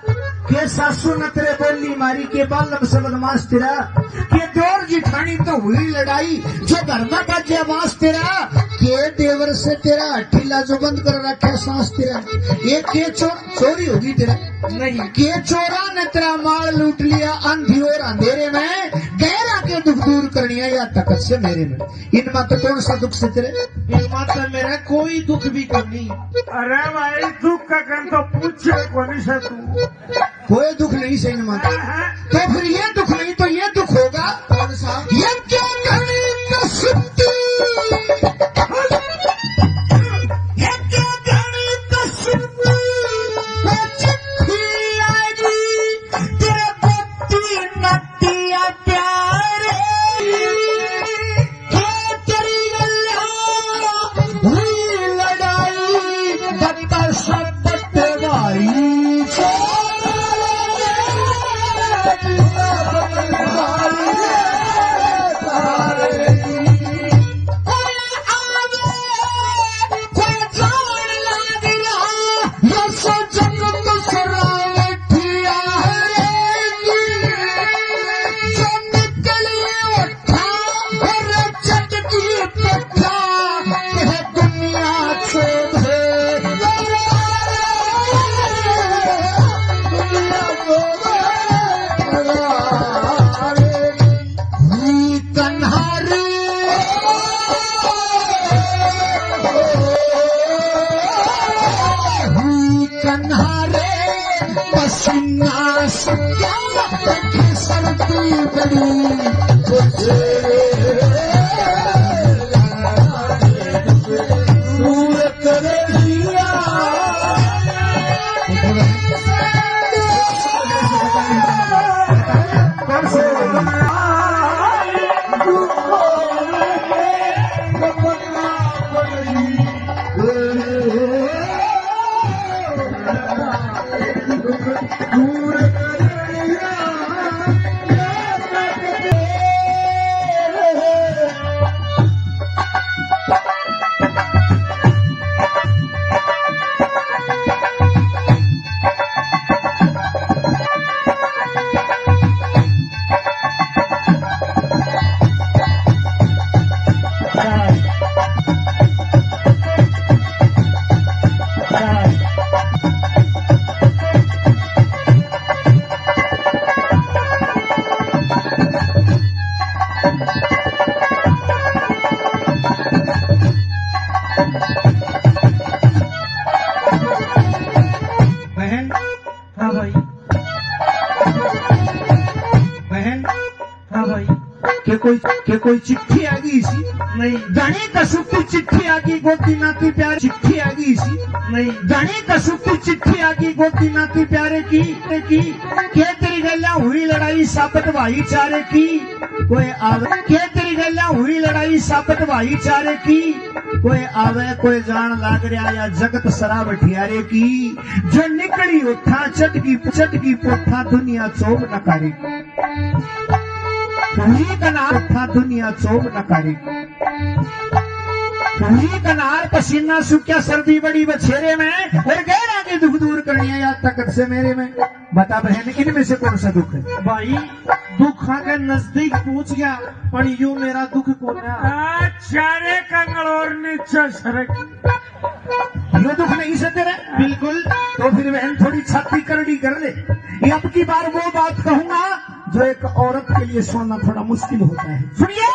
के सासू न तेरे बोली मारी, के बालम से बदमाश तेरा? के देवर जिठानी तो हुई लड़ाई, जो घर में बाजे बांस तेरा? के देवर से तेरा हठीला, जो बंद कर रखे सांस तेरा? एक के चो-, चोरी होगी तेरा? नहीं। के चोरा ने तेरा माल लूट लिया, अंधी और अंधेरे में, गैरा के दुख दूर करनिया या ताकत से मेरे में। इनमें तो कौन सा दुख से तेरे? इनमें तो मेरा कोई दुख भी कोनी। अरे भाई, दुख का कन तो पूछे कोनी से तू। कोई दुख नहीं से इनमें। हाँ, हाँ। तो फिर ये दुख नहीं तो ये दुख होगा। कौन सा? ये क्या घड़ी का सुत्ती? ये क्या घड़ी का सुत्ती? वो चिट्ठी आएगी तेरे बत्ती नत्तिया प्यारे। हे तेरी गल्ला हुई लड़ाई, बत्ता शब्द भाई। कोई आवे, कोई जान लाग रहा, ये सो जगत सरावठिया रे। जो निकली उठा और चटकी पिठा, ये दुनिया छोड़। हुई कन्हारे, हुई कन्हारे, पसीना सूखा, सर्दी बड़ी। बहन, हाँ भाई। बहन, हाँ भाई। के कोई, के कोई चिट्ठी आ गई सी? नहीं। धणी कसुती चिट्ठी आ गई, गोदी नाती प्यारे, चिट्ठी आ गई सी? नहीं। धणी कसुती चिट्ठी आ गई, गोदी नाती प्यारे की, की। के तेरी गैला हुई लड़ाई साबित भाईचारे की? कोई आवे, के तेरी गैला हुई लड़ाई साबित भाईचारे की? कोई आवे, कोई जान लाग रहा या जगत सरावठियारे की? जो निकली उठा चटकी, चटकी पोठा दुनिया चौब नकारेगी। हुई कनार था दुनिया चौब नकारी। हुई कनार पसीना सूख्या सर्दी बड़ी बछेरे में, और गैरा के दुख दूर करनी है या ताकत से मेरे में। बता बहन, इनमें से कौन सा दुख है? भाई, दुखा के नजदीक पहुंच गया, पर यू मेरा दुख कोना। आ, चारे कंगल और नीचे सरक। यो दुख नहीं से तेरे? बिल्कुल। तो फिर बहन थोड़ी छाती करड़ी कर ले। ये अब की बार वो बात कहूंगा जो एक औरत के लिए सुनना थोड़ा मुश्किल होता है। सुनिए।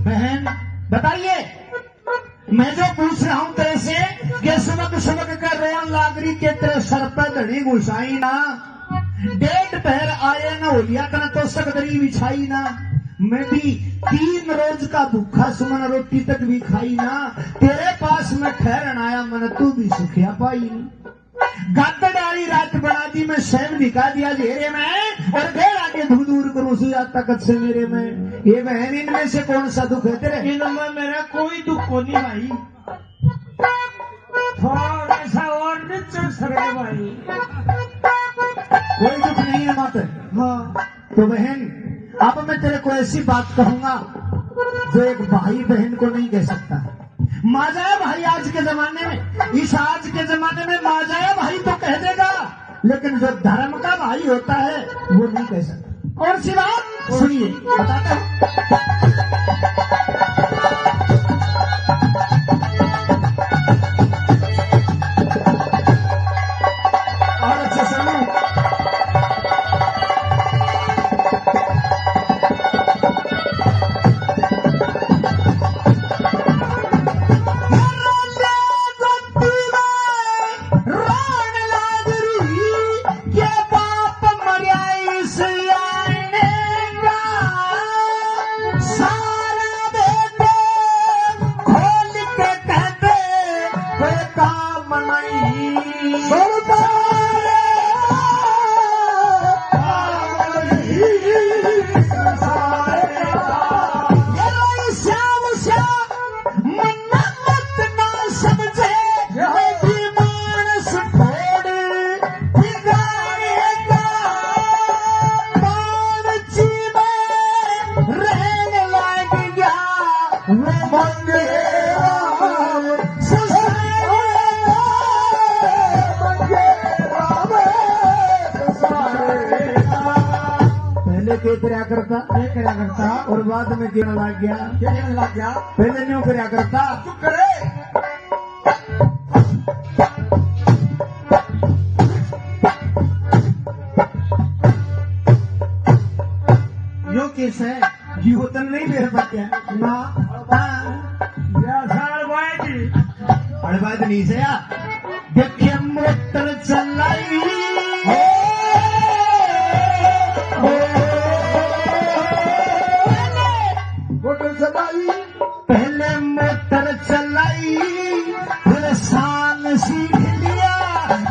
बहन, बताइए, मैं जो पूछ रहा हूँ तेरे से, ये सुबक सुबक कर रोन लाग रही के तेरे सर पे धड़ी घुसाई ना। डेढ़ पहर आए ना होलिया तने तो सकदरी बिछाई ना। मैं भी तीन रोज का भूखा सुमन रोटी तक भी खाई ना। तेरे पास मैं ठहरन आया मन तू भी सुखिया पाई। गद्द डाली रात बना दी मैं सैम निकाल दिया घेरे में और गैर आगे धू दूर करूं सुजाता कद से मेरे में। ये बहन इनमें से कौन सा दुख है तेरे? इनमें मेरा कोई दुख को नहीं भाई। थोड़ा सा और नीचे सरक भाई। कोई दुख नहीं है माते। हाँ। तो बहन, अब मैं तेरे को ऐसी बात कहूंगा जो एक भाई बहन को नहीं कह सकता। माँ जाए भाई आज के जमाने में, इस आज के जमाने में माँ जाए भाई तो कह देगा, लेकिन जो धर्म का भाई होता है वो नहीं कह सकता। कौन सी बात? सुनिए, बताता हूँ। और अच्छे से सुनो। रोन लाग रही के बाप मरया इस आईने का। सारा बेटे खोल के कहते कोई काम नहीं। सुन सारे काम नहीं। ये श्याम श्याम मन्ना मत ना समझे, मैं भी मानस थोड़े ठिकाने का। मानसी में रहने लग गया वो मंगेरा। ससुरे मंगेरा। पहले के तरह करता, के तरह करता। और बाद में कहने लग गया, क्या कहने लग गया? पहले न्यू करया करता। चुप करे। यो किस है? यो तन नहीं मेरे बच्चा। ना। हाँ। या साल बाय जी। अरे बात नहीं से यार। देखे मोटर चलाई। ओ, ओ, मोटर चलाई। पहले मोटर चलाई, फिर शान सीख लिया,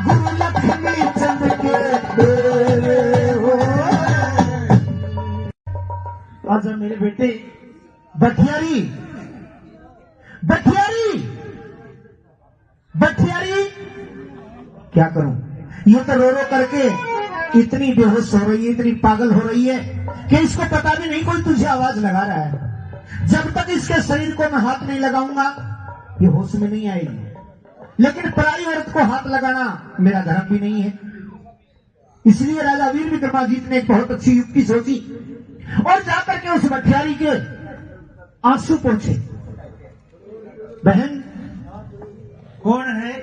गुरु लक्ष्मी चंद के डेरे हो। आजा मेरे बेटे। भठियारी, भठियारी। भठियारी, क्या करूं, ये तो रो रो करके इतनी बेहोश हो रही है, इतनी पागल हो रही है कि इसको पता भी नहीं कोई तुझे आवाज लगा रहा है। जब तक इसके शरीर को मैं हाथ नहीं लगाऊंगा, ये होश में नहीं आएगी। लेकिन पराई औरत को हाथ लगाना मेरा धर्म भी नहीं है। इसलिए राजा वीर विक्रमाजीत ने एक बहुत अच्छी युक्ति सोची और जाकर के उस भठियारी के आंसू पोंछे। बहन, कौन है?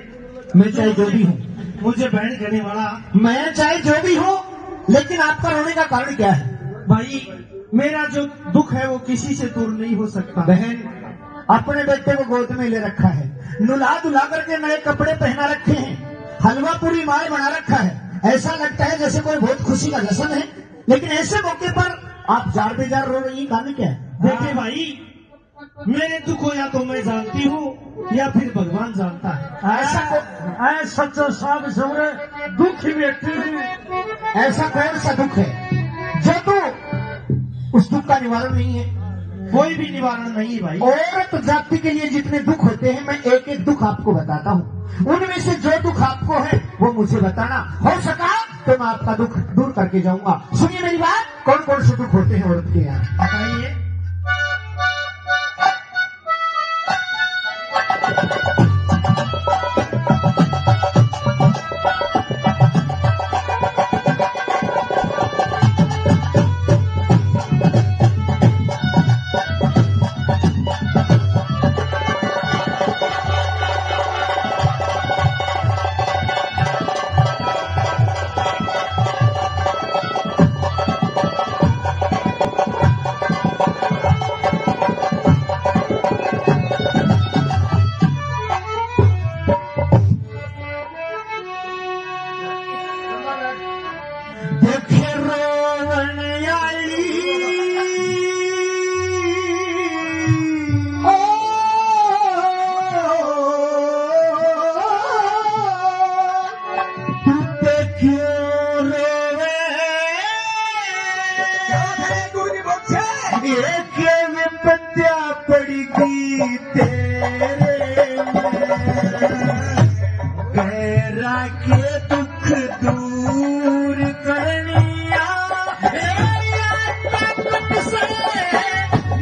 मैं चाहे जो भी हूँ। मुझे बहन कहने वाला। मैं चाहे जो भी हूँ, लेकिन आपका रोने का कारण क्या है? भाई, मेरा जो दुख है वो किसी से दूर नहीं हो सकता। बहन, अपने बेटे को गोद में ले रखा है, नुला धुला करके नए कपड़े पहना रखे हैं, हलवा पूरी माए बना रखा है, ऐसा लगता है जैसे कोई बहुत खुशी का जश्न है, लेकिन ऐसे मौके पर आप जार बेजार रो रही हैं, कारण क्या है? देखिए भाई, मेरे दुख को या तो मैं जानती हूँ या फिर भगवान जानता है। ऐसा को-, ऐ सच्चा साहब सवरे दुख ही बेटी। ऐसा कौन सा दुख है जो तू, उस दुख का निवारण नहीं है? कोई भी निवारण नहीं है भाई। औरत जाति के लिए जितने दुख होते हैं, मैं एक एक दुख आपको बताता हूँ। उनमें से जो दुख आपको है, वो मुझे बताना। हो सका तो मैं आपका दुख दूर करके जाऊंगा। सुनिए मेरी बात, कौन कौन से दुख होते हैं औरत के यहाँ, बताइए। देखे रोवण आली। ओ, तू ते क्यों रोवे? ये के विपत्तियां पड़गी तेरे में, गैरा के दुख दूर करनिया, ए या ताकत से तेरे में।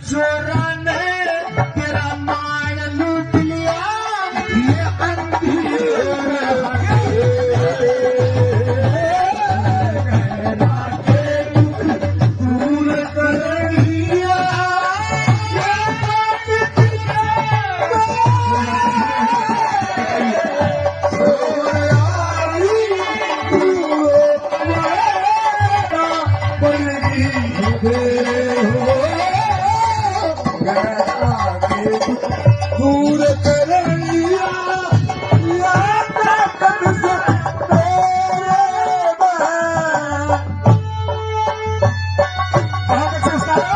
चोरा ने तेरा माल लूट लिया, ये अंधी दूर कर लिया, या ताकत से तेरे में। कहाँ पे संस्कार?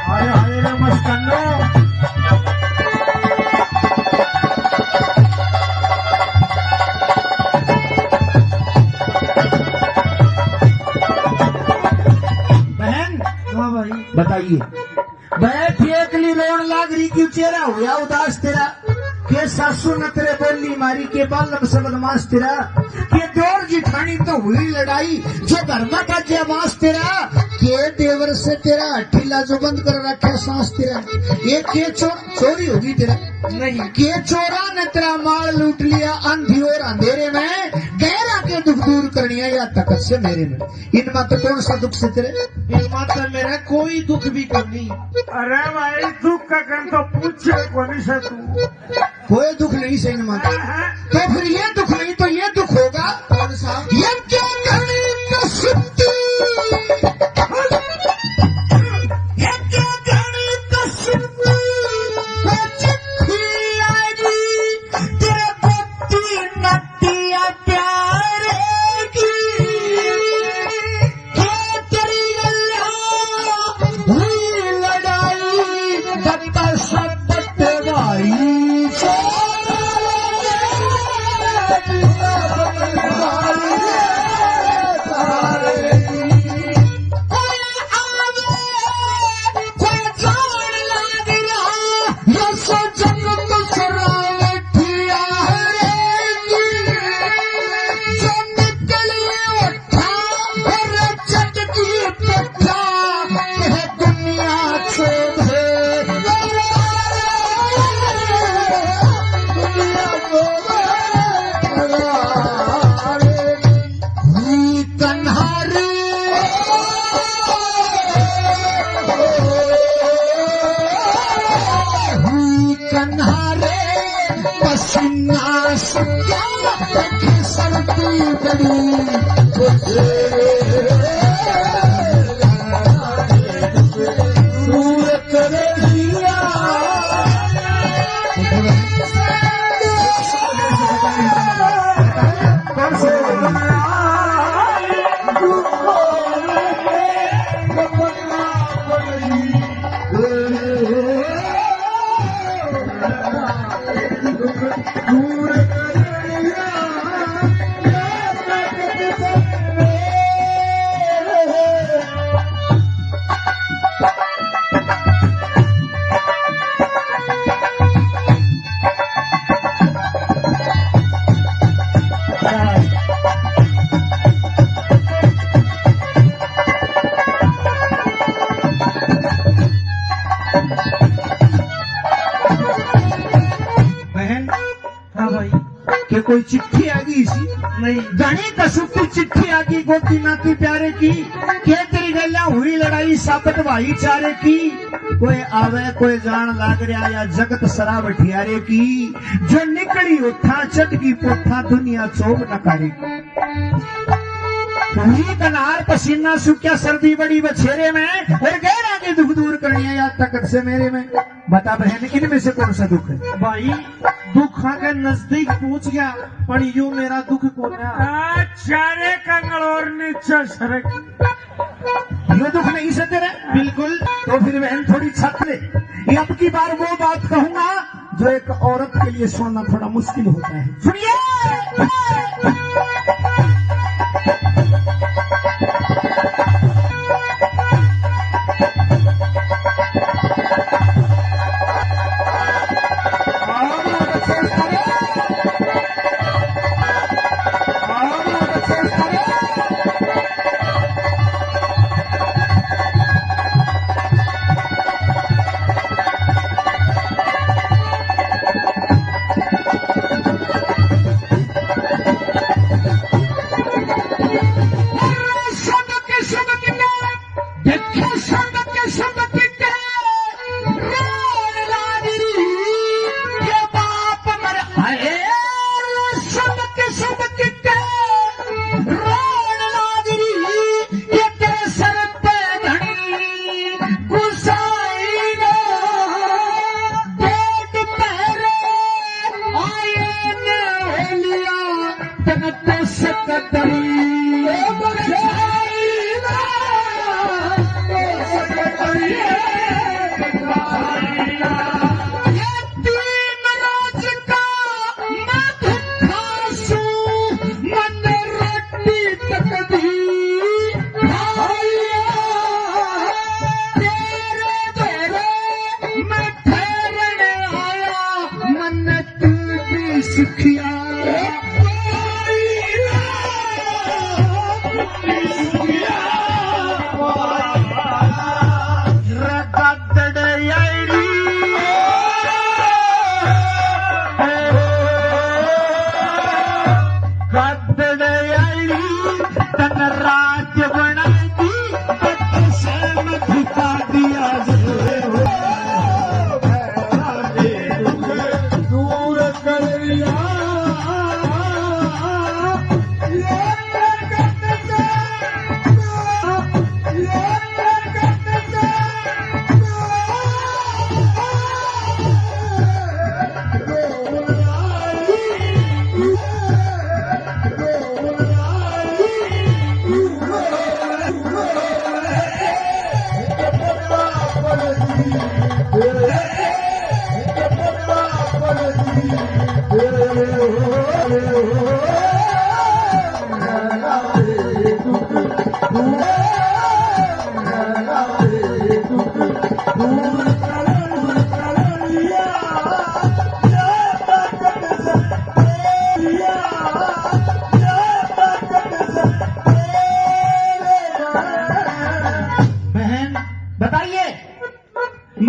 हाय हाय रे मस्तानो। बहन, हाँ भाई। बताइए। बैठ एकली रोण लाग रही, क्यों चेहरा हुआ उदास तेरा? के सासू ने तेरे बोली मारी, के बालम से बदमाश तेरा, के देवर जिठानी तो हुई लड़ाई, जो घर में बाजे बांस तेरा, के देवर से तेरा हठीला जो बंद कर रखे सांस तेरा, ये के चो-, चोरी होगी तेरा? नहीं। के चोरा ने तेरा माल लूट लिया, अंधी और अंधेरे में, गैरा के दुख दूर करनी है या ताकत से मेरे में। इनमें तो कौन सा दुख से तेरे? इनमें तो मेरा कोई दुख भी कोनी। अरे भाई, दुख का कन तो पूछे कोनी से तू। कोई दुख नहीं से इनमें। हाँ, हाँ। तो फिर ये दुख नहीं तो ये दुख होगा। कौन सा? ये क्या घड़ी का सुत्ती क्या है दुनिया से भेद, दुनिया को हुई कन्हारे, हुई कन्हारे, पसीना सूखा, सर्दी बड़ी। बहन, हाँ भाई। के कोई चिट्ठी आ गई सी? नहीं। घणी कसुती चिट्ठी आ गई गोदी नाती प्यारे की। के तेरी गैल्या हुई लड़ाई साबत भाईचारे की। कोई आवे कोई जान लाग रहा या जगत सरा बठियारे की। जो निकली उठा चटकी पोठा दुनिया चौब नकारी। हुई कन्हार पसीना सूखा सर्दी बड़ी बछेरे में। और गैरां के दुख दूर करनी है या तकत से मेरे में। बता बहन, इनमें से कौन सा दुख है? भाई, दुख आके नजदीक पहुंच गया, पर यो मेरा दुख कोना। आ, चारे कंगल और नीचे सरक। यो दुख नहीं से तेरा? बिल्कुल। तो फिर बहन थोड़ी छत ले। ये अब की बार वो बात कहूंगा जो एक औरत के लिए सुनना थोड़ा मुश्किल होता है। सुनिए।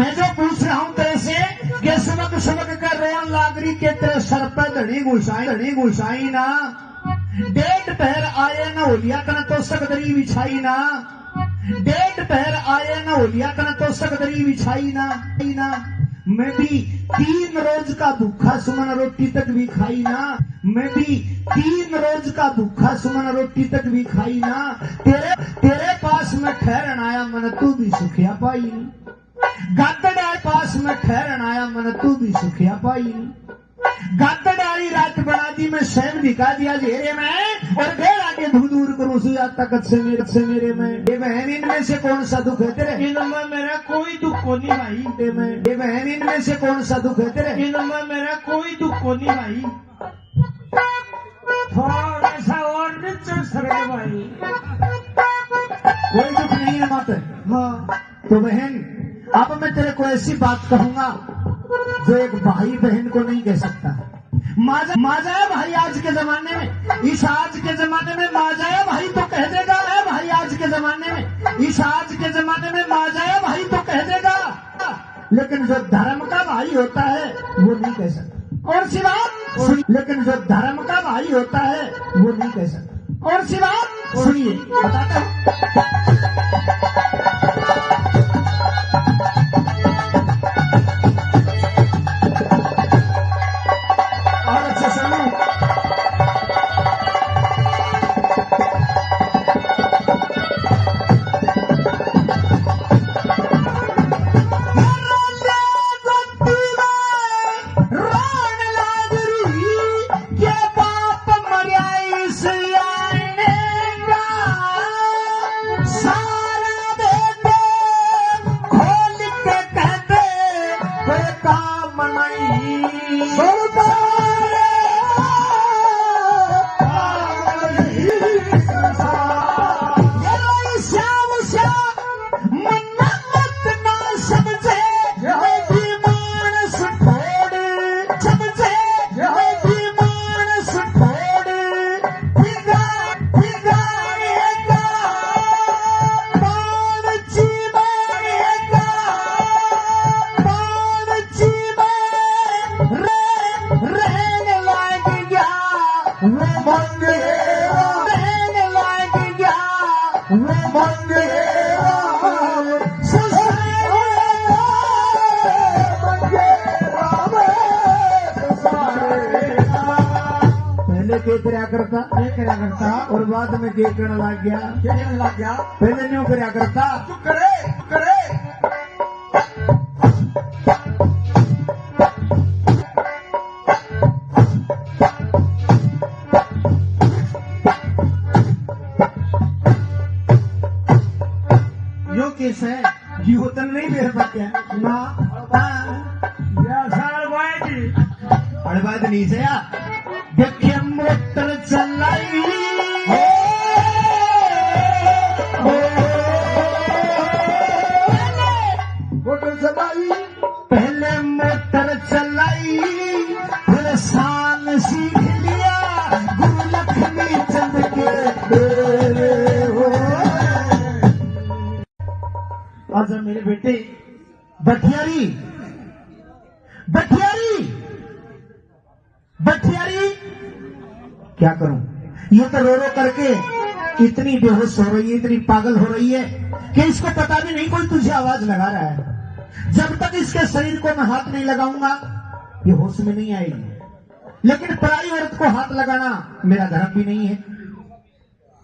मैं जो पूछ रहा हूँ तेरे से, के सुबक सुबक कर रोन लाग रही, के तेरे सर पे धनी घुसाई, धनी घुसाई ना। डेढ़ पहर आए ना होलिया कन तो सकदरी बिछाई ना। डेढ़ पहर आए ना होलिया कन तो सकदरी बिछाई ना, ना। मैं भी तीन रोज का भूखा सुमन रोटी तक भी खाई ना। मैं भी तीन रोज का भूखा सुमन रोटी तक भी खाई ना। तेरे, तेरे पास मैं ठहरन आया मन तू भी सुखिया पाई। गातड़ आए पास में ठहरन आया मन तू भी सुखिया पाई। गातड़ आली रात बना दी मैं सैम दिखा दिया घेरे में, और गैर आगे धू दूर करूं सुया ताकत से मेरे, से मेरे में। ये बहन इनमें से कौन सा दुख है तेरे? इनमें मेरा कोई दुख को नहीं भाई। ये में, ये बहन इनमें से कौन सा दुख है तेरे? इनमें मेरा कोई दुख को नहीं भाई। थोड़ा सा और नीचे सरक भाई। कोई दुख नहीं है माते। हाँ। तो बहन, अब मैं तेरे को ऐसी बात कहूंगा जो एक भाई बहन को नहीं कह सकता। माजा, माजा है भाई आज के जमाने में, इस आज के जमाने में माजा है भाई तो कह देगा, है भाई आज के जमाने में, इस आज के जमाने में माजा है भाई तो कह देगा, लेकिन जो धर्म का भाई होता है वो नहीं कह सकता। कौन सी बात? सुन, लेकिन जो धर्म का भाई होता है वो नहीं कह सकता। कौन सी बात? सुनिए, बताता हूँ। और अच्छे सुनो। रोन लाग रही, के बाप मरया इस आईने का। सारा बेटे खोल के कह दे, कोई काम नहीं। सुन सारे काम नहीं। ये श्याम श्याम मन्ना मत ना समझे, ये भी मानस थोड़े समझे, ये भी मानस थोड़े। बिगा-, बिगाड़ेगा, बाण जी मारेगा, बाण जी में रे-, रहने लाग गया। वो मंगेरा। रहने लाग गया। वो मंगेरा। ससुरे मंगेरा। पहले के करया करता, के करया करता। और बाद में के करने लग गया, के करने लग गया। पहले न्यू करया करता। तू करे, तू करे। यो किस है? यो तन नहीं मेरे पास क्या? ना। हाँ। या साल भाई जी। अरे बात नहीं से यार। देखे मोटर चलाई। मोटर चलाई। पहले मोटर चलाई, फिर शान सीख लिया, गुरु लक्ष्मी चंद के बेरे हो। आजा मेरे बेटे। बठियारी, बठियारी, बठियारी, क्या करूं? ये तो रो रो करके इतनी बेहोश हो रही है, इतनी पागल हो रही है कि इसको पता भी नहीं कोई तुझे आवाज लगा रहा है। जब तक इसके शरीर को मैं हाथ नहीं लगाऊंगा, ये होश में नहीं आएगी। लेकिन पराई औरत को हाथ लगाना मेरा धर्म भी नहीं है।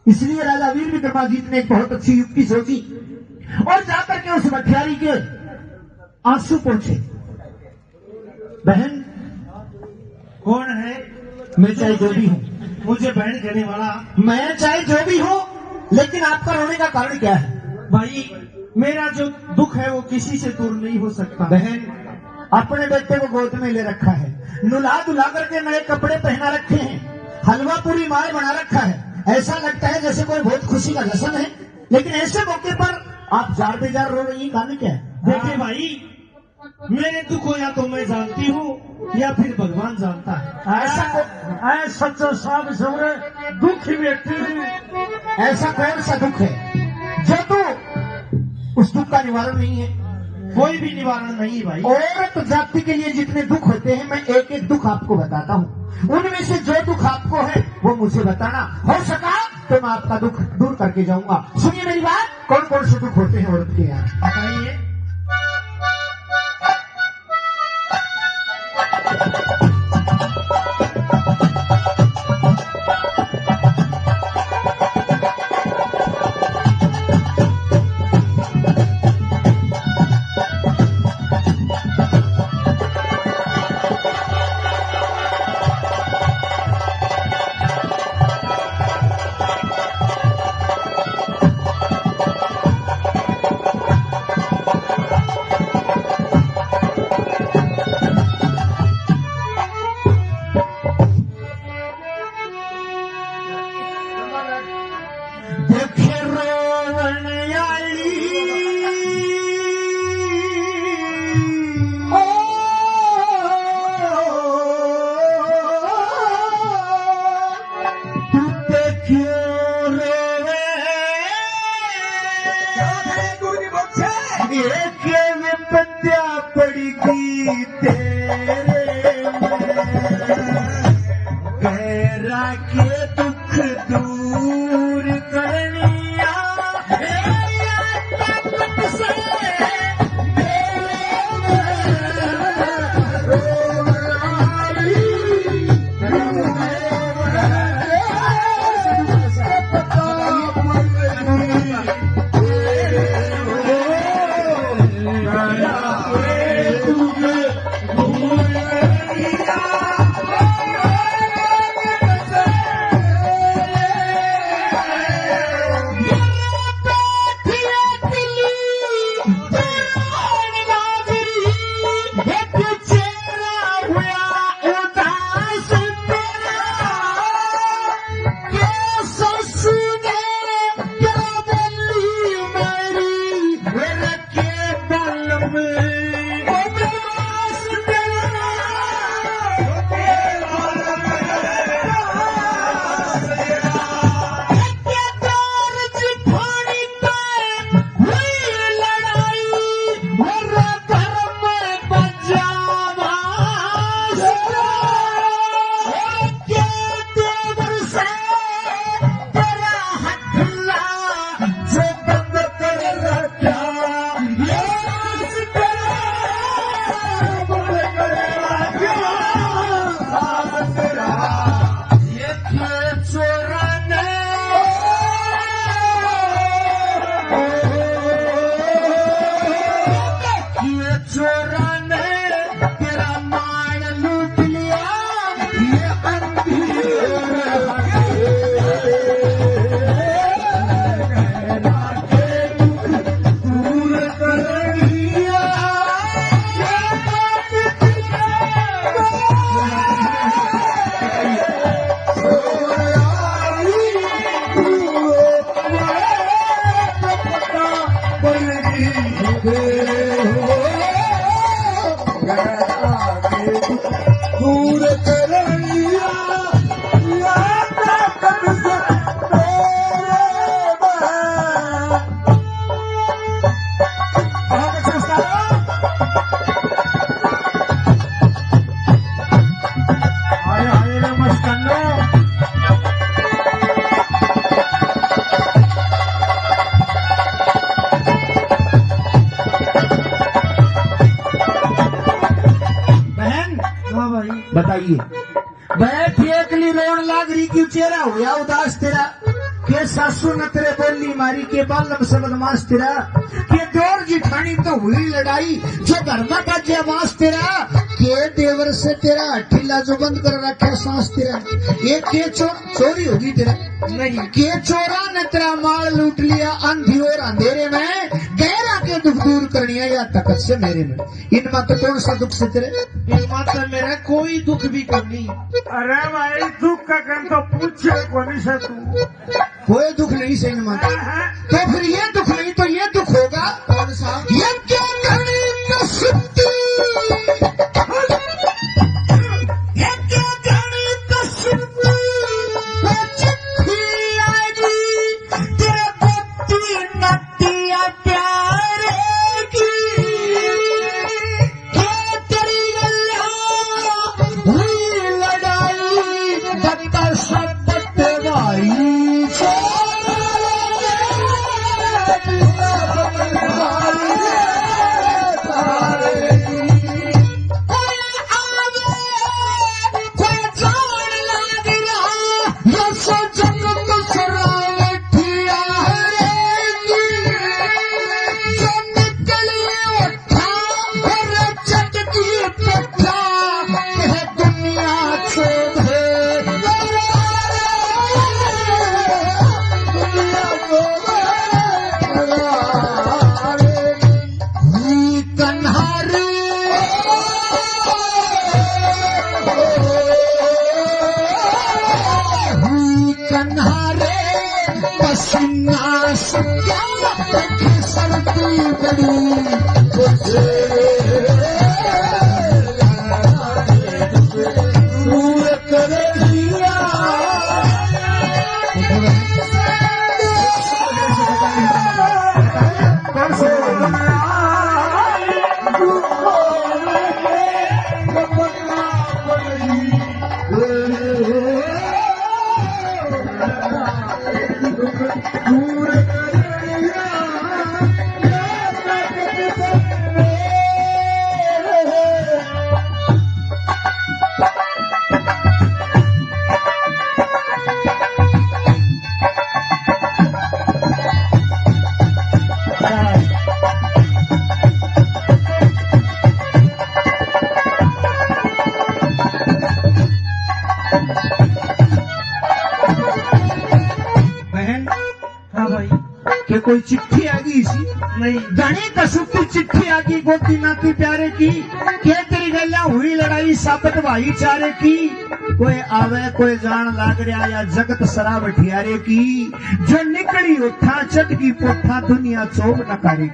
इसलिए राजा वीर विक्रमाजीत ने एक बहुत अच्छी युक्ति सोची और जाकर के उस बठियारी के आंसू पोंछे। बहन, कौन है? मैं चाहे जो भी हूँ। मुझे बहन कहने वाला। मैं चाहे जो भी हूँ, लेकिन आपका रोने का कारण क्या है? भाई, मेरा जो दुख है वो किसी से दूर नहीं हो सकता। बहन, अपने बेटे को गोद में ले रखा है, नुला धुला करके नए कपड़े पहना रखे हैं, हलवा पूरी माए बना रखा है, ऐसा लगता है जैसे कोई बहुत खुशी का जश्न है, लेकिन ऐसे मौके पर आप जार बेजार रो रही हैं, कारण क्या है? देखिए भाई, मेरे दुख को या तो मैं जानती हूँ या फिर भगवान जानता है। ऐसा को-, ऐ सच्चा साहब सवरे दुख ही व्यक्ति। ऐसा कौन सा दुख है जो तू उस दुख का निवारण नहीं है? कोई भी निवारण नहीं है भाई। औरत जाति के लिए जितने दुख होते हैं, मैं एक एक दुख आपको बताता हूँ। उनमें से जो दुख आपको है, वो मुझे बताना। हो सका तो मैं आपका दुख दूर करके जाऊंगा। सुनिए मेरी बात, कौन कौन से दुख होते हैं औरत के यहाँ, बताइए। देखे रोवण आली। ओ, तू ते क्यों रोवे? ये के विपत्तियां पड़गी तेरे में, गैरा के दुख दूर करनिया, मेरी ताकत से मेरे में। बहन, हाँ भाई। बताइए। बैठ एकली रोण लाग रही, क्यों चेहरा हुआ उदास तेरा? के सासू ने तेरे बोली मारी, के बालम से बदमाश तेरा, के देवर जिठानी तो हुई लड़ाई, जो घर में बजे बांस तेरा, के देवर से तेरा हठीला जो बंद कर रखे सांस तेरा, ये के चो-, चोरी होगी तेरा? नहीं। के चोरा ने तेरा माल लूट लिया, आंधी और अंधेरे में, गैरा के दुख दूर करनिया या ताकत से मेरे में। इनमा तो कौन सा दुख से तेरे? इनमा तो मेरा कोई दुख भी कोनी। अरे भाई, दुख का कन तो पूछे कोनी से तू। कोई दुख नहीं से इनमा। हाँ, हाँ। तो फिर ये दुख नहीं तो ये दुख होगा। कौन सा? ये क्या करनी कसुती? ये क्या करनी कसुती? वो चिट्ठी आई तेरे बत्ती नत्तिया प्यारे की। बहन, हाँ भाई। के कोई चिट्ठी आ गई सी? नहीं। घणी कसुती चिट्ठी आ गई गोदी नाती प्यारे की। के तेरी गैल्या हुई लड़ाई साबित भाईचारे की। कोई आवे कोई जान लाग रहा या जगत शराब ठियारे की। जो निकली उठा चटकी पोठा दुनिया चौब नकारी।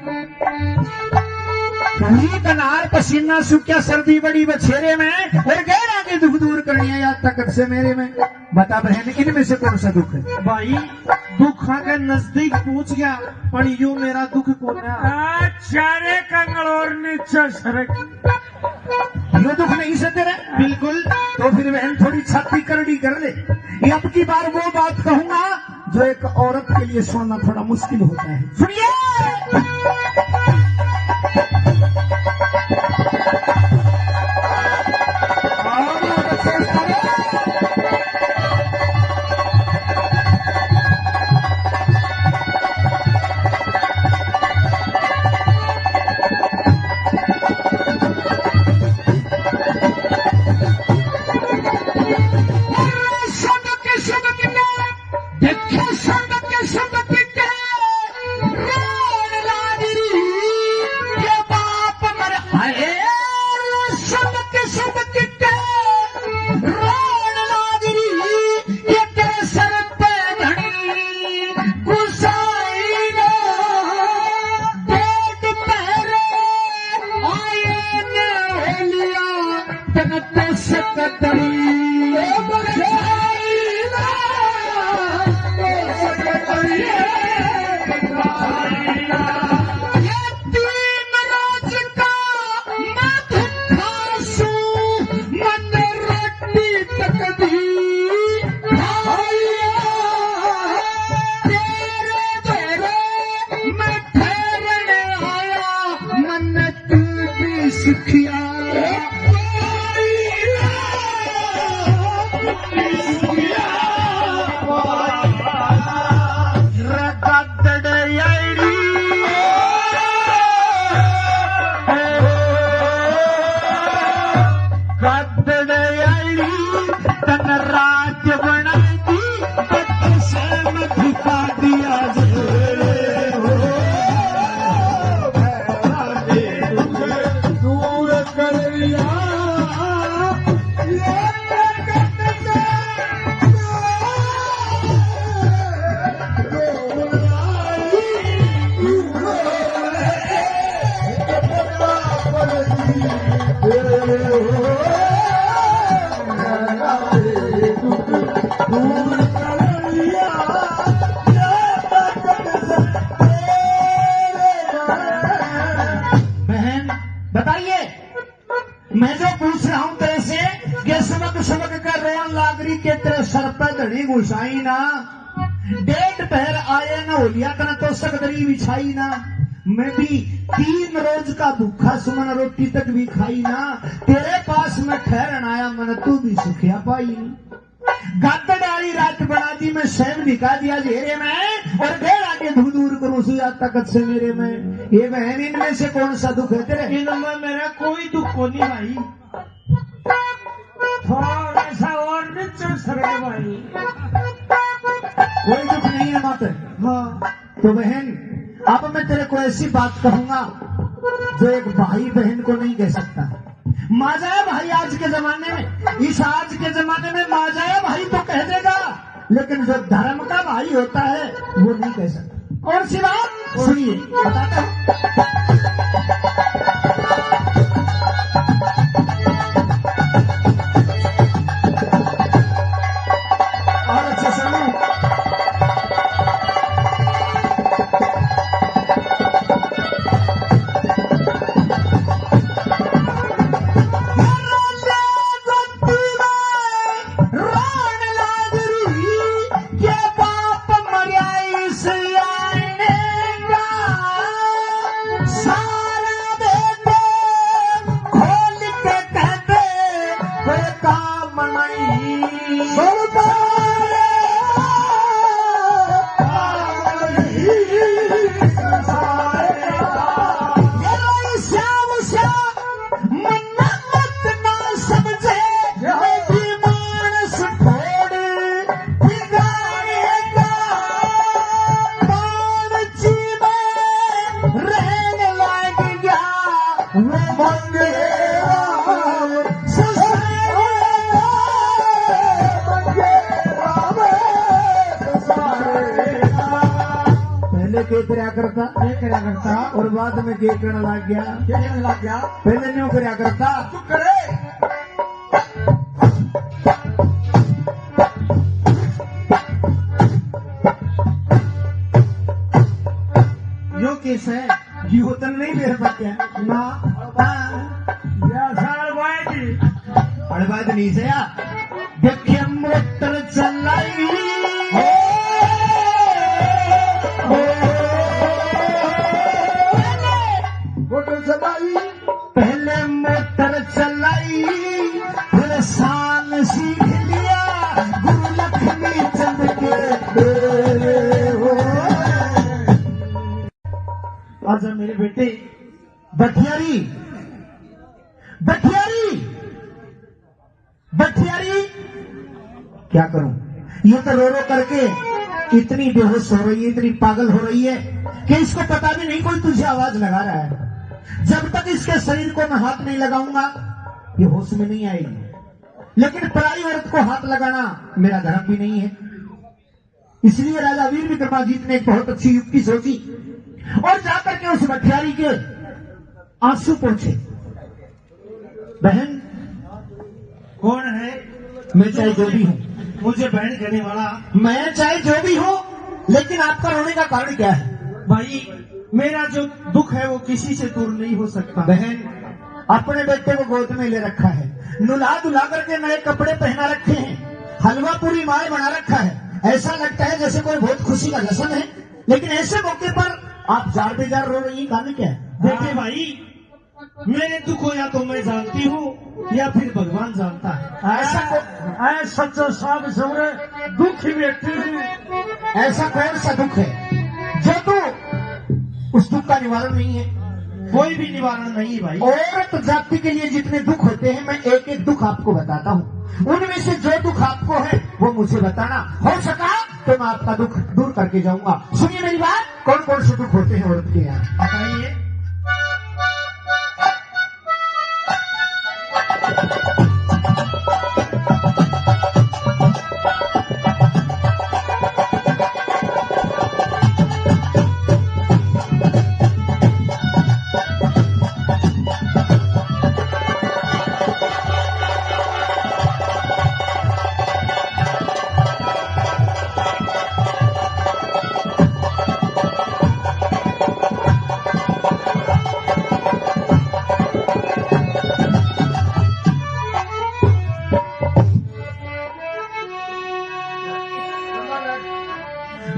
हुई कनार पसीना सूख्या सर्दी बड़ी बछेरे में। और गैरा की दुख दूर करनी है या तकत से मेरे में। बता बहन, इनमें से कौन सा दुख है? भाई, दुखा के नजदीक पहुंच गया, पर यो मेरा दुख कोना। आ, चारे कंगल और नीचे सरक। यो दुख नहीं से तेरा? बिल्कुल। तो फिर बहन, थोड़ी छाती करड़ी कर ले। ये अब की बार वो बात कहूंगा जो एक औरत के लिए सुनना थोड़ा मुश्किल होता है। सुनिए। देखे संगत के संगत के रोन लाग रही, ये बाप मर आए। संगत के संगत के रोन लाग रही, ये तेरे सर पे घड़ी गुसाई ना। पेट पहरे आए ने लिया। तन तो सकतरी। ओ बरसाई ना, तो सकतरी। ये तीन रोज का मैं भूखा सूं, मन्ने रोटी तक दी खाई ना। तेरे धोरे मैं ठहरन आया, मन्ने तू भी सुखिया। तन राज बना दी, बदशे में झुका दिया जे। दूर कर लिया। बहन, बताइए, मैं जो पूछ रहा हूं तेरे से, ये सुबक सुबक कर रोन लाग रही के तेरे सर पे धड़ी घुसाई ना। डेढ़ पहर आए ना होलिया, तने तो सकदरी बिछाई ना। मैं भी तीन रोज का भूखा सुमन, रोटी तक भी खाई ना। तेरे पास मैं ठहरन आया, मन तू भी सुखिया पाई। गातड़ आली रात बना दी, मैं सैम निकाल दिया घेरे में, और गैर आगे धुधूर करूं सुया ताकत से मेरे में। ये बहन, इनमें से कौन सा दुख है तेरे? इनमें मेरा कोई दुख को नहीं भाई। थोड़ा सा और नीचे सरक भाई। कोई दुख नहीं है माते। हाँ। तो बहन, अब मैं तेरे को ऐसी बात कहूंगा जो एक भाई बहन को नहीं कह सकता। माँ जाए भाई आज के जमाने में, इस आज के जमाने में माँ जाए भाई तो कह देगा, लेकिन जो धर्म का भाई होता है वो नहीं कह सकता। कौन सी बात? सुनिए, बताता हूँ। और अच्छे से सुनो। रोण लाग रही, के बाप मरया इस आने का। सारा बेटे खोल के कह दे, कोई काम नहीं। सुनता रे, काम नहीं। ये लो श्याम श्याम मन्नत ना समझे, ये भी मानस थोड़ बिगाड़ेगा। मानसी में रहने लग गया वो मंगेराम ससुरे। पहले के तरह करता, के तरह करता। और बाद में के कहने लग गया, के कहने लग गया। पहले न्यू करया करता। चुप करे। यो केस है। यो तन नहीं मेरे बच्चे। ना। हाँ। या साल भाई जी। अरे भाई तो नहीं से यार। देखे मोटर चलाई। ओ, ओ, मोटर चलाई। पहले मोटर चलाई, फिर शान सीख लिया गुरु लक्ष्मी चंद के। आजा मेरे बेटे। बठियारी, बठियारी। बठियारी, क्या करूं, ये तो रो रो करके इतनी बेहोश हो रही है, इतनी पागल हो रही है कि इसको पता भी नहीं कोई तुझे आवाज लगा रहा है। जब तक इसके शरीर को मैं हाथ नहीं लगाऊंगा, ये होश में नहीं आएगी। लेकिन पराई औरत को हाथ लगाना मेरा धर्म भी नहीं है। इसलिए राजा वीर विक्रमाजीत ने एक बहुत अच्छी युक्ति सोची और जाकर के उस बठियारी के आंसू पोंछे। बहन, कौन है? मैं चाहे जो भी हूँ। मुझे बहन कहने वाला। मैं चाहे जो भी हूँ, लेकिन आपका रोने का कारण क्या है? भाई, मेरा जो दुख है वो किसी से दूर नहीं हो सकता। बहन, अपने बेटे को गोद में ले रखा है, नुला धुला करके नए कपड़े पहना रखे हैं, हलवा पूरी माए बना रखा है, ऐसा लगता है जैसे कोई बहुत खुशी का जश्न है, लेकिन ऐसे मौके पर आप जार बेजार रो रही हैं, कारण क्या है? देखिए भाई, मेरे दुख को या तो मैं जानती हूँ या फिर भगवान जानता है। ऐसा को-, ऐ सच्चा साध सवरे दुख ही व्यक्ति। ऐसा कौन सा दुख है जो तू, उस दुख का निवारण नहीं है? कोई भी निवारण नहीं है भाई। औरत जाति के लिए जितने दुख होते हैं, मैं एक एक दुख आपको बताता हूँ। उनमें से जो दुख आपको है, वो मुझे बताना। हो सका तो मैं आपका दुख दूर करके जाऊंगा। सुनिए मेरी बात। कौन कौन से दुख होते हैं औरत के यहाँ, बताइए।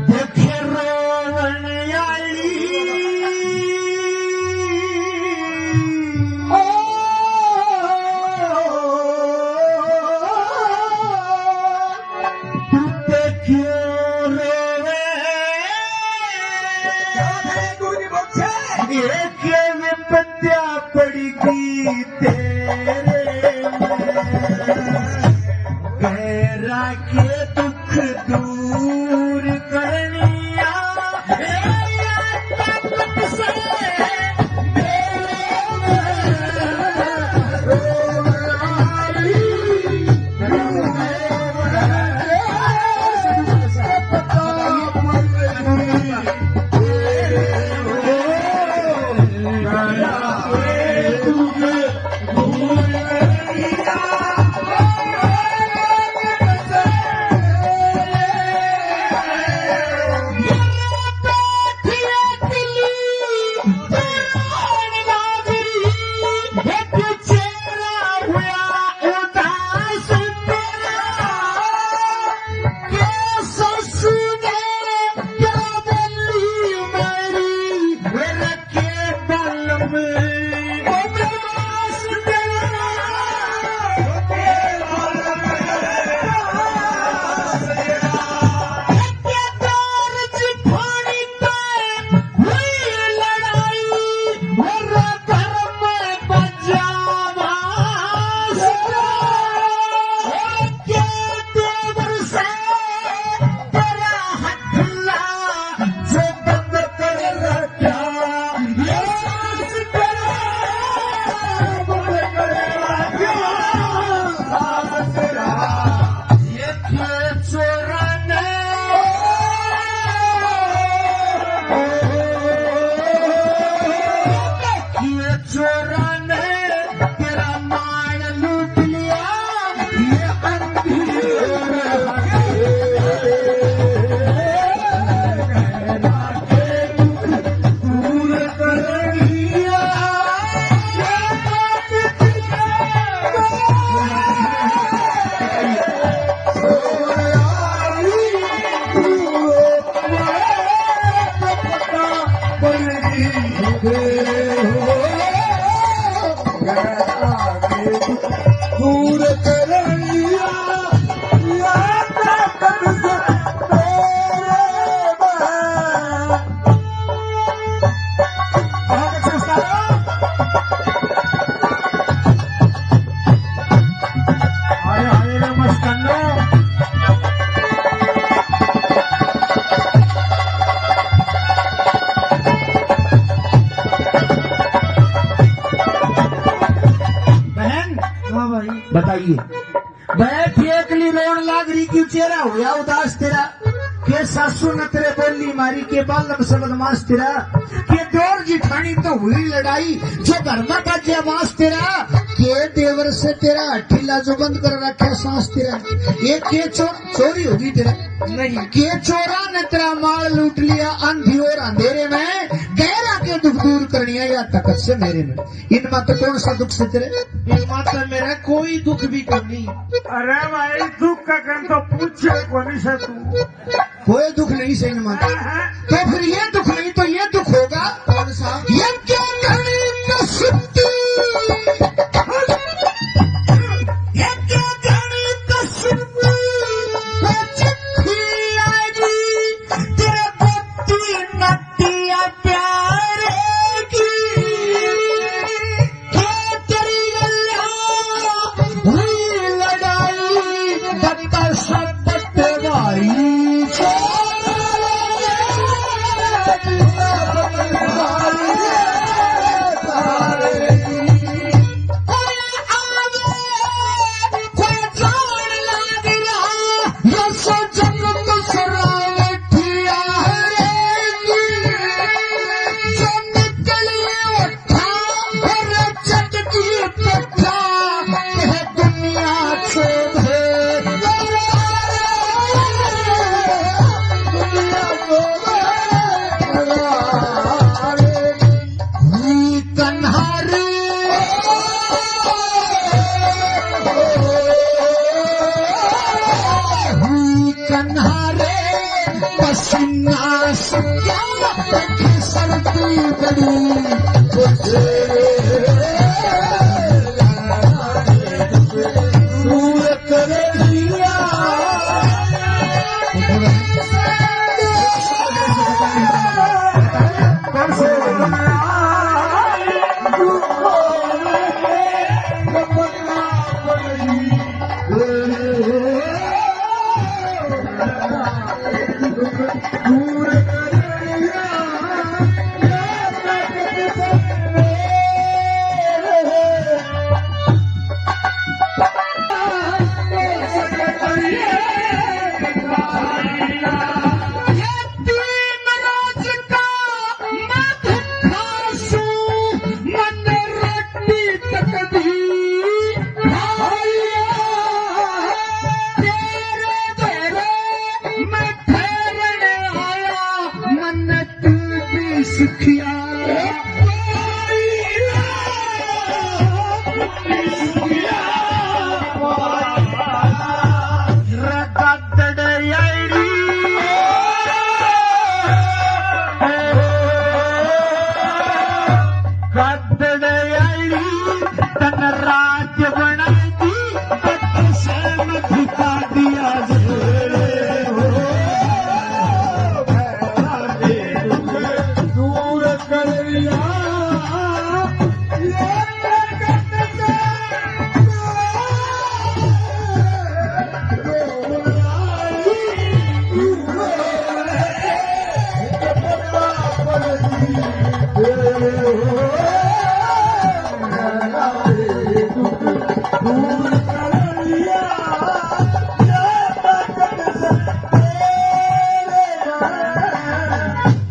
देखे रोवण आली। ओ, तू ते क्यों रोवे? ये के विपत्तियां पड़गी तेरे में, गैरा के दुख दूर करनिया। बताइए। बैठ एकली रोन लाग रही, क्यों चेहरा होया उदास तेरा? के सासू ने तेरे बोली मारी, के बालम से बदमाश तेरा? के डोर जिठानी तो हुई लड़ाई, जो घर में बाजे बांस तेरा? के देवर से तेरा हठीला जो बंद कर रखे सांस तेरा? ये के चोर, चोरी होगी तेरा? नहीं। के चोरा ने तेरा माल लूट लिया आंधी और अंधेरे में? गैरा के दुख दूर करनिया या ताकत से मेरे में। इनमें तो कौन सा दुख से तेरे? इनमें तो मेरा कोई दुख भी कोनी। अरे भाई, दुख का कन तो पूछे कोनी से तू। कोई दुख नहीं से इनमें। हाँ, हाँ। तो फिर ये दुख नहीं तो ये दुख होगा। कौन सा? ये क्या घड़ी कसूती? ये क्या घड़ी कसूती? वो चिट्ठी आई तेरे बत्ती नत्तिया प्यारे की। क्या तेरी अल्लाह हुई लड़ाई, बता शब्द भाई। पसीना से क्या सर्दी बड़ी।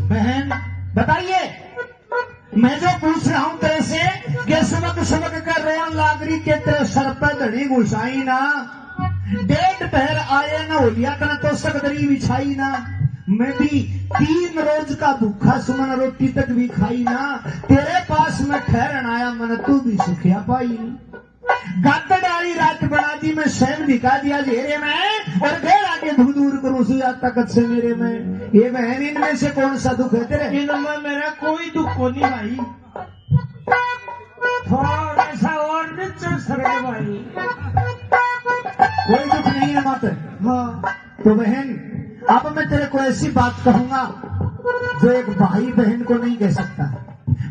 बहन, बताइए, मैं जो पूछ रहा हूं तेरे से, के सुबक सुबक कर रोन लाग रही, के तेरे सर पे धड़ी घुसाई ना। डेढ़ पहर आए ना होलिया कने तो सकदरी बिछाई ना। मैं भी तीन रोज का भूखा सुमन रोटी तक भी खाई ना। तेरे पास मैं ठहरन आया, मन तू भी सुखिया पाई ना। गातड़ आली रात बना दी, मैं सैम दिखा दिया घेरे में, और गैरा के दुख दूर करूं सुया ताकत से मेरे में। ये बहन, इनमें से कौन सा दुख है तेरे? इनमें मेरा कोई दुख को नहीं भाई। थोड़ा सा और नीचे सरक भाई। कोई दुख नहीं है माते। हाँ। तो बहन, अब मैं तेरे को ऐसी बात कहूंगा जो एक भाई बहन को नहीं कह सकता।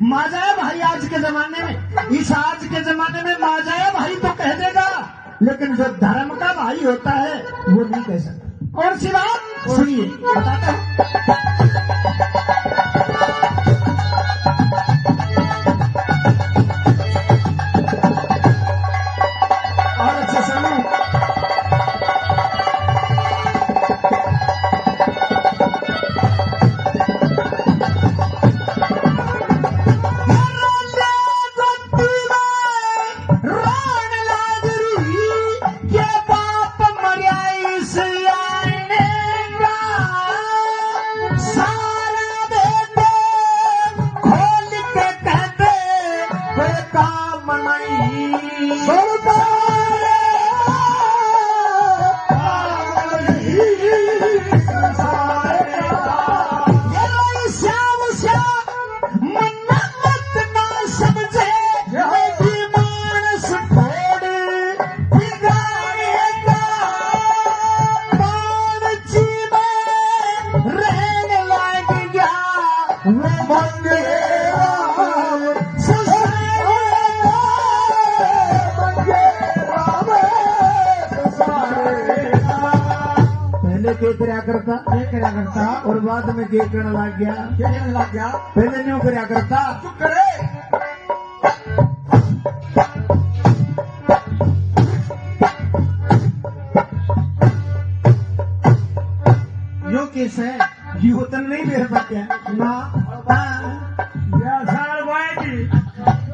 माँ जाए भाई आज के जमाने में, इस आज के जमाने में माँ जाए भाई तो कह देगा, लेकिन जो धर्म का भाई होता है वो नहीं कह सकता। कौन सी बात? सुनिए, बताता हूँ। और सुनता रे, ये श्याम श्याम मन्नत ना समझे, बेटी मानस थोड़ी बिगाड़ेगा। कौन जी में रहने लग गया, वो मंगेराम ससुराल। पहले के करया करता, के करया करता? और बाद में के कहने लग गया? के कहने लग गया? पहले न्यू करया करता। चुप करे। यो केस है। यो तन नहीं मेरे पास है। ना। हाँ। या साल बाद ही।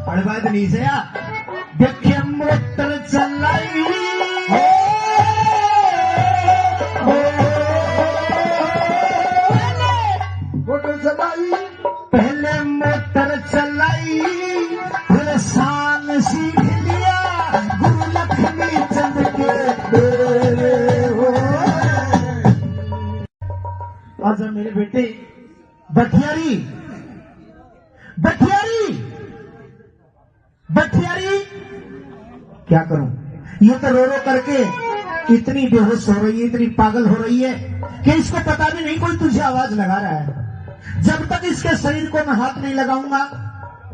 अरे बाद नहीं से यार। देखे मोटर चलाई। मोटर चलाई। पहले मोटर चलाई, फिर शान सीख लिया गुरु लक्ष्मी चंद के। आजा मेरे बेटे। बठियारी, बठियारी, बठियारी, क्या करूं? ये तो रो रो करके इतनी बेहोश हो रही है, इतनी पागल हो रही है कि इसको पता भी नहीं कोई तुझे आवाज लगा रहा है। जब तक इसके शरीर को मैं हाथ नहीं लगाऊंगा,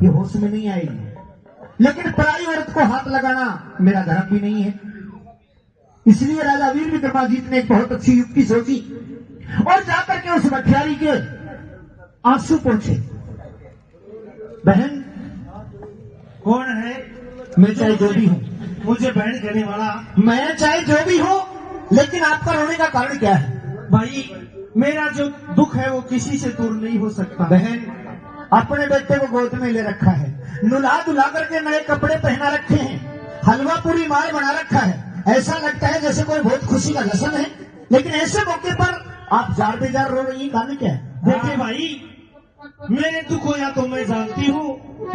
ये होश में नहीं आएगी। लेकिन पराई औरत को हाथ लगाना मेरा धर्म भी नहीं है। इसलिए राजा वीर विक्रमाजीत ने एक बहुत अच्छी युक्ति सोची और जाकर के उस बठियारी के आंसू पोंछे। बहन, कौन है? मैं चाहे जो भी हूँ। मुझे बहन कहने वाला। मैं चाहे जो भी हूँ, लेकिन आपका रोने का कारण क्या है? भाई, मेरा जो दुख है वो किसी से दूर नहीं हो सकता। बहन, अपने बेटे को गोद में ले रखा है, नुला धुला करके नए कपड़े पहना रखे हैं, हलवा पूरी मार बना रखा है, ऐसा लगता है जैसे कोई बहुत खुशी का जश्न है, लेकिन ऐसे मौके पर आप जार बेजार रो रही हैं, कारण क्या है? देखिए भाई, मेरे दुख को या तो मैं जानती हूँ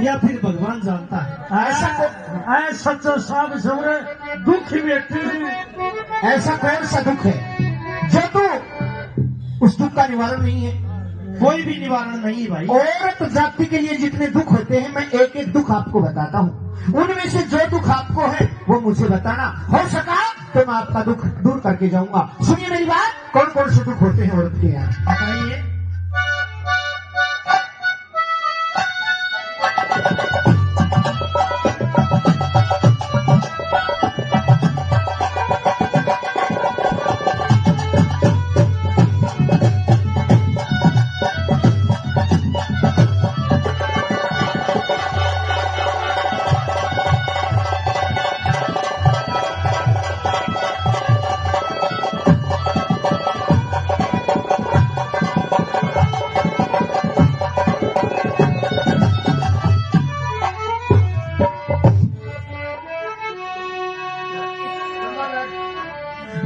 या फिर भगवान जानता है। ऐसा को-, ऐ सच्चा साहब सौरे दुख ही व्यक्ति है। ऐसा कौन सा दुख है जो तू, उस दुख का निवारण नहीं है? कोई भी निवारण नहीं है भाई। औरत जाति के लिए जितने दुख होते हैं, मैं एक एक दुख आपको बताता हूँ। उनमें से जो दुख आपको है, वो मुझे बताना। हो सका तो मैं आपका दुख दूर करके जाऊंगा। सुनिए मेरी बात, कौन कौन से दुख होते हैं औरत के यहाँ, बताइए।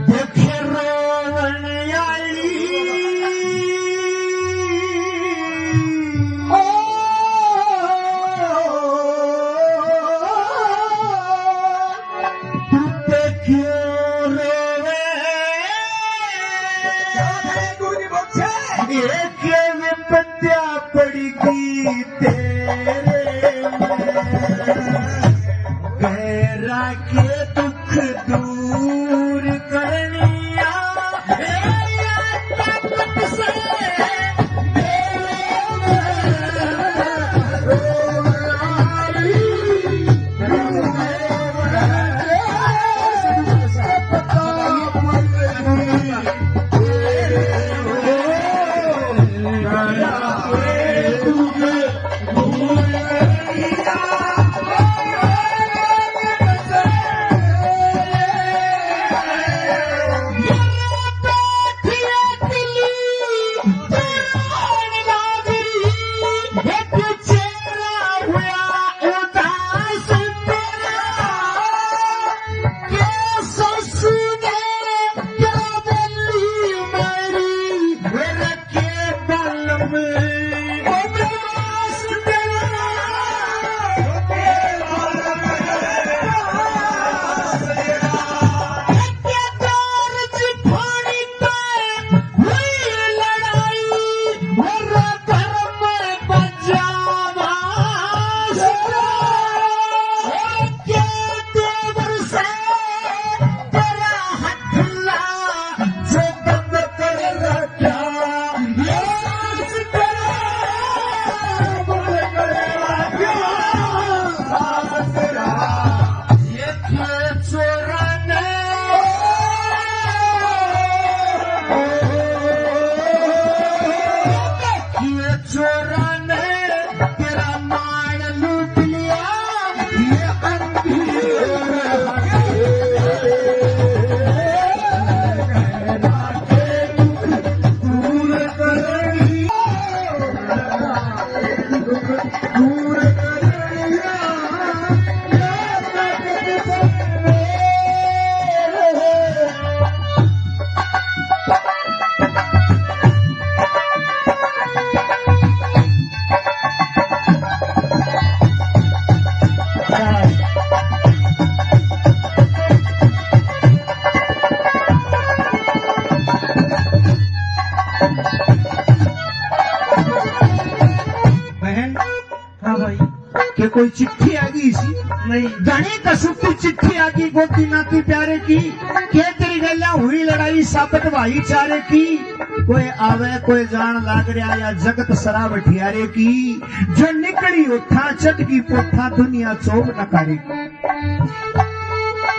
देखे रोवण आली। ओ, तू ते क्यों रोवे? ये के विपत्तियां पड़गी तेरे में, गैरा के दुख दूर करनिया, या ताकत से कोई चिट्ठी आ गई सी। नहीं। घणी कसुक की चिट्ठी आ गई, गोती नाती प्यारे की। के तेरी गैल्या हुई लड़ाई, साबत भाईचारे की। कोई आवे, कोई जान लाग रहा, या जगत सरा बठियारे की। जो निकली उठा, चटकी पोठा, दुनिया चौक नकारे की।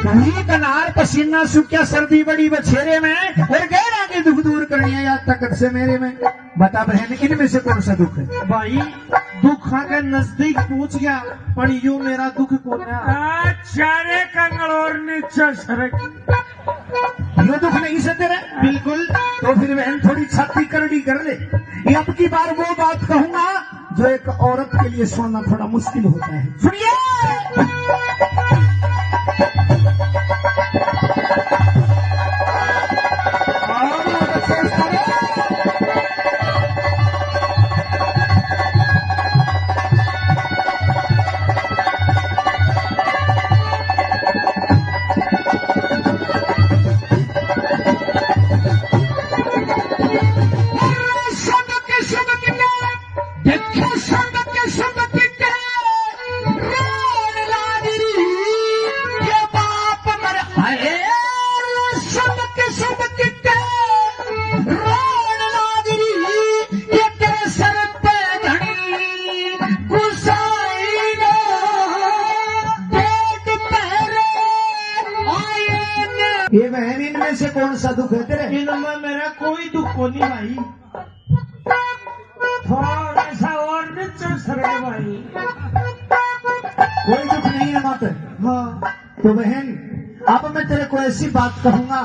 हुई कनार पसीना सूख्या, सर्दी बड़ी बछेरे में, और गैरां की दुख दूर करनी है, या तकत से मेरे में। बता बहन, इनमें से कौन सा दुख है? भाई, दुखा के नजदीक पहुंच गया, पर यो मेरा दुख कोना। आ, चारे कंगल और नीचे सरक। यो दुख नहीं से तेरा? बिल्कुल। तो फिर बहन, थोड़ी छाती करड़ी कर ले। ये अब की बार वो बात कहूंगा जो एक औरत के लिए सुनना थोड़ा मुश्किल होता है। सुनिए। ये बहन, इनमें से कौन सा दुख है तेरे? इनमें मेरा कोई दुख को नहीं भाई। थोड़ा सा और नीचे सरक भाई। कोई दुख नहीं है मात्र। हाँ। तो बहन, अब मैं तेरे को ऐसी बात कहूंगा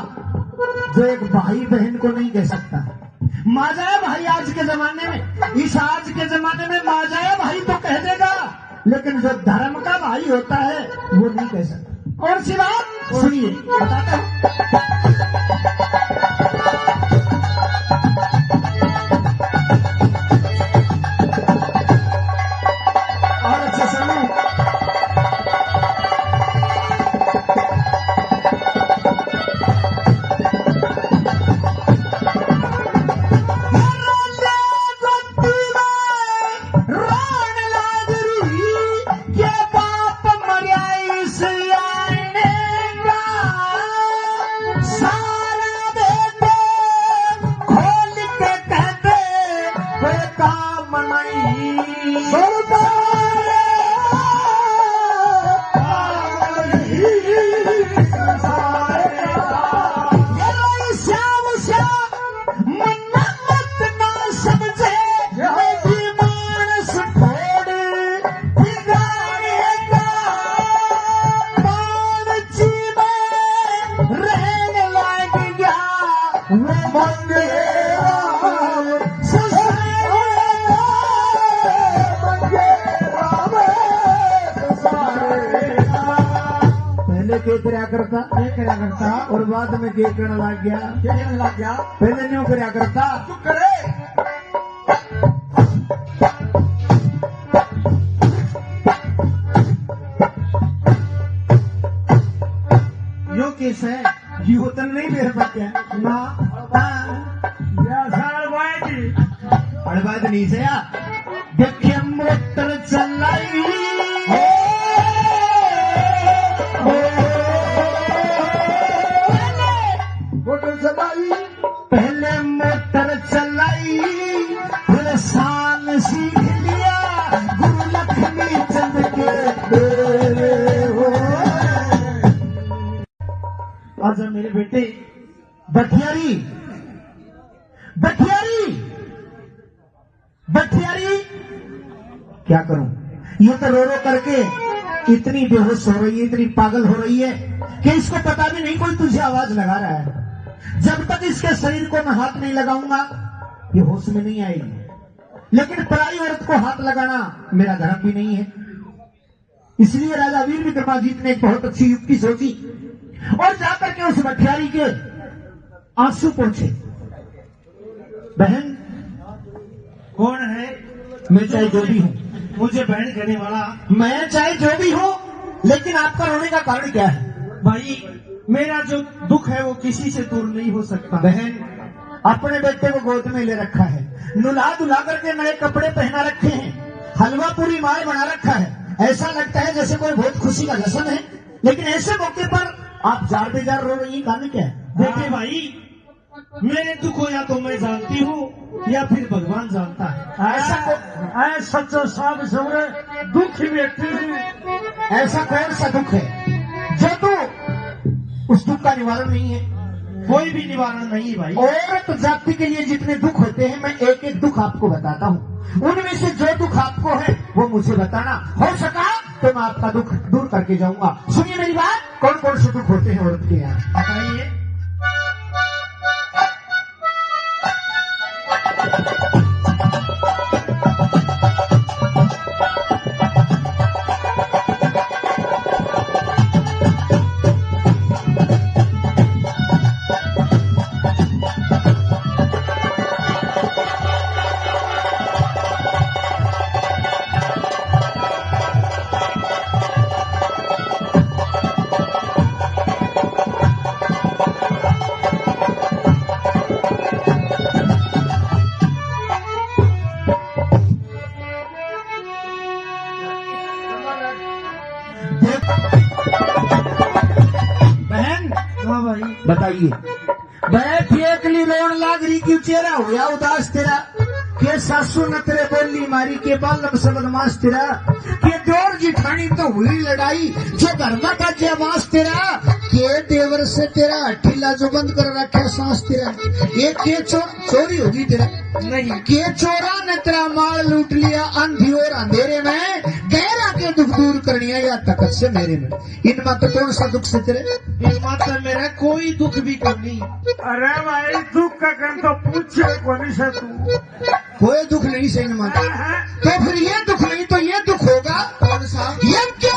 जो एक भाई बहन को नहीं कह सकता। माँ जाए भाई आज के जमाने में, इस आज के जमाने में माँ जाए भाई तो कह देगा, लेकिन जो धर्म का भाई होता है वो नहीं कह सकता। कौन सी बात? सुनिए, बताता हूँ। और अच्छे सुनो। रोण लाग रही के बाप मरया इस आईने का। सारा बेटे खोल के कहते कोई काम नहीं। सुनता रे, काम नहीं संसार का। ये लो श्याम श्याम मन्नत ना समझे, मैं भी मानस थोड़ी बिगाड़े का। मानसी में रहने लग गया वो मंगेरा, ससुरे मंगेरा में ससुरे। पहले के तरह करता, के तरह करता। और बाद में के कहने लग गया, के कहने लग गया। पहले न्यू करया करता। चुप करे। यो किस है? यो तन नहीं मेरे पास है। ना। हाँ। या साल भाई जी। अरे बात नहीं से यार। देखे मोटर चलाई। ओ, ओ, मोटर चलाई। पहले मोटर चलाई, फिर शान सीख लिया गुरु लक्ष्मी चंद के। आजा मेरे बेटे। बठियारी, बठियारी, बठियारी, क्या करूं? ये तो रो रो करके इतनी बेहोश हो रही है, इतनी पागल हो रही है कि इसको पता भी नहीं कोई तुझे आवाज लगा रहा है। जब तक इसके शरीर को मैं हाथ नहीं लगाऊंगा, ये होश में नहीं आएगी। लेकिन पराई औरत को हाथ लगाना मेरा धर्म भी नहीं है। इसलिए राजा वीर विक्रमाजीत ने एक बहुत अच्छी युक्ति सोची और जाकर के उस बठियारी के आंसू पोंछे। बहन, कौन है? मैं चाहे जो भी हूँ। मुझे बहन कहने वाला। मैं चाहे जो भी हूँ, लेकिन आपका रोने का कारण क्या है? भाई, मेरा जो दुख है वो किसी से दूर नहीं हो सकता। बहन, अपने बेटे को गोद में ले रखा है, नुला धुला करके नए कपड़े पहना रखे हैं, हलवा पूरी माल बना रखा है, ऐसा लगता है जैसे कोई बहुत खुशी का जश्न है, लेकिन ऐसे मौके पर आप जार बेजार रो रही हैं, कारण क्या है? देखिए भाई, मेरे दुख हो या तो मैं जानती हूँ या फिर भगवान जानता है। ऐसा को- ऐ सच्चा साहब सवरे दुख ही व्यक्ति नहीं। ऐसा कौन सा दुख है जो तू उस दुख का निवारण नहीं है? कोई भी निवारण नहीं है भाई। औरत जाति के लिए जितने दुख होते हैं, मैं एक एक दुख आपको बताता हूँ। उनमें से जो दुख आपको है, वो मुझे बताना। हो सका तो मैं आपका दुख दूर करके जाऊंगा। सुनिए मेरी बात, कौन कौन से दुख होते हैं औरत के यहाँ, बताइए। बहन, हाँ भाई। बताइए। बैठ एकली रोन लाग रही, क्यों चेहरा हुआ उदास तेरा? के सासू ने तेरे बोली मारी, के बालम से बदमाश तेरा? के देवर जिठानी तो हुई लड़ाई, जो घर में बाजे आवाज तेरा? के देवर से तेरा हठीला जो बंद कर रखे सांस तेरा? ये के चोर चोरी होगी तेरा? नहीं। के चोरा ने तेरा माल लूट लिया आंधी और अंधेरे में? गैरा के दुख दूर करनिया या तकत से मेरे में। इनमें तो कौन सा दुख से तेरे? इनमें तो मेरा कोई दुख भी कोनी। अरे भाई, दुख का कन तो पूछे कोनी से तू। कोई दुख नहीं से इनमें। हाँ, हाँ। तो फिर ये दुख नहीं तो ये दुख होगा। कौन सा? ये के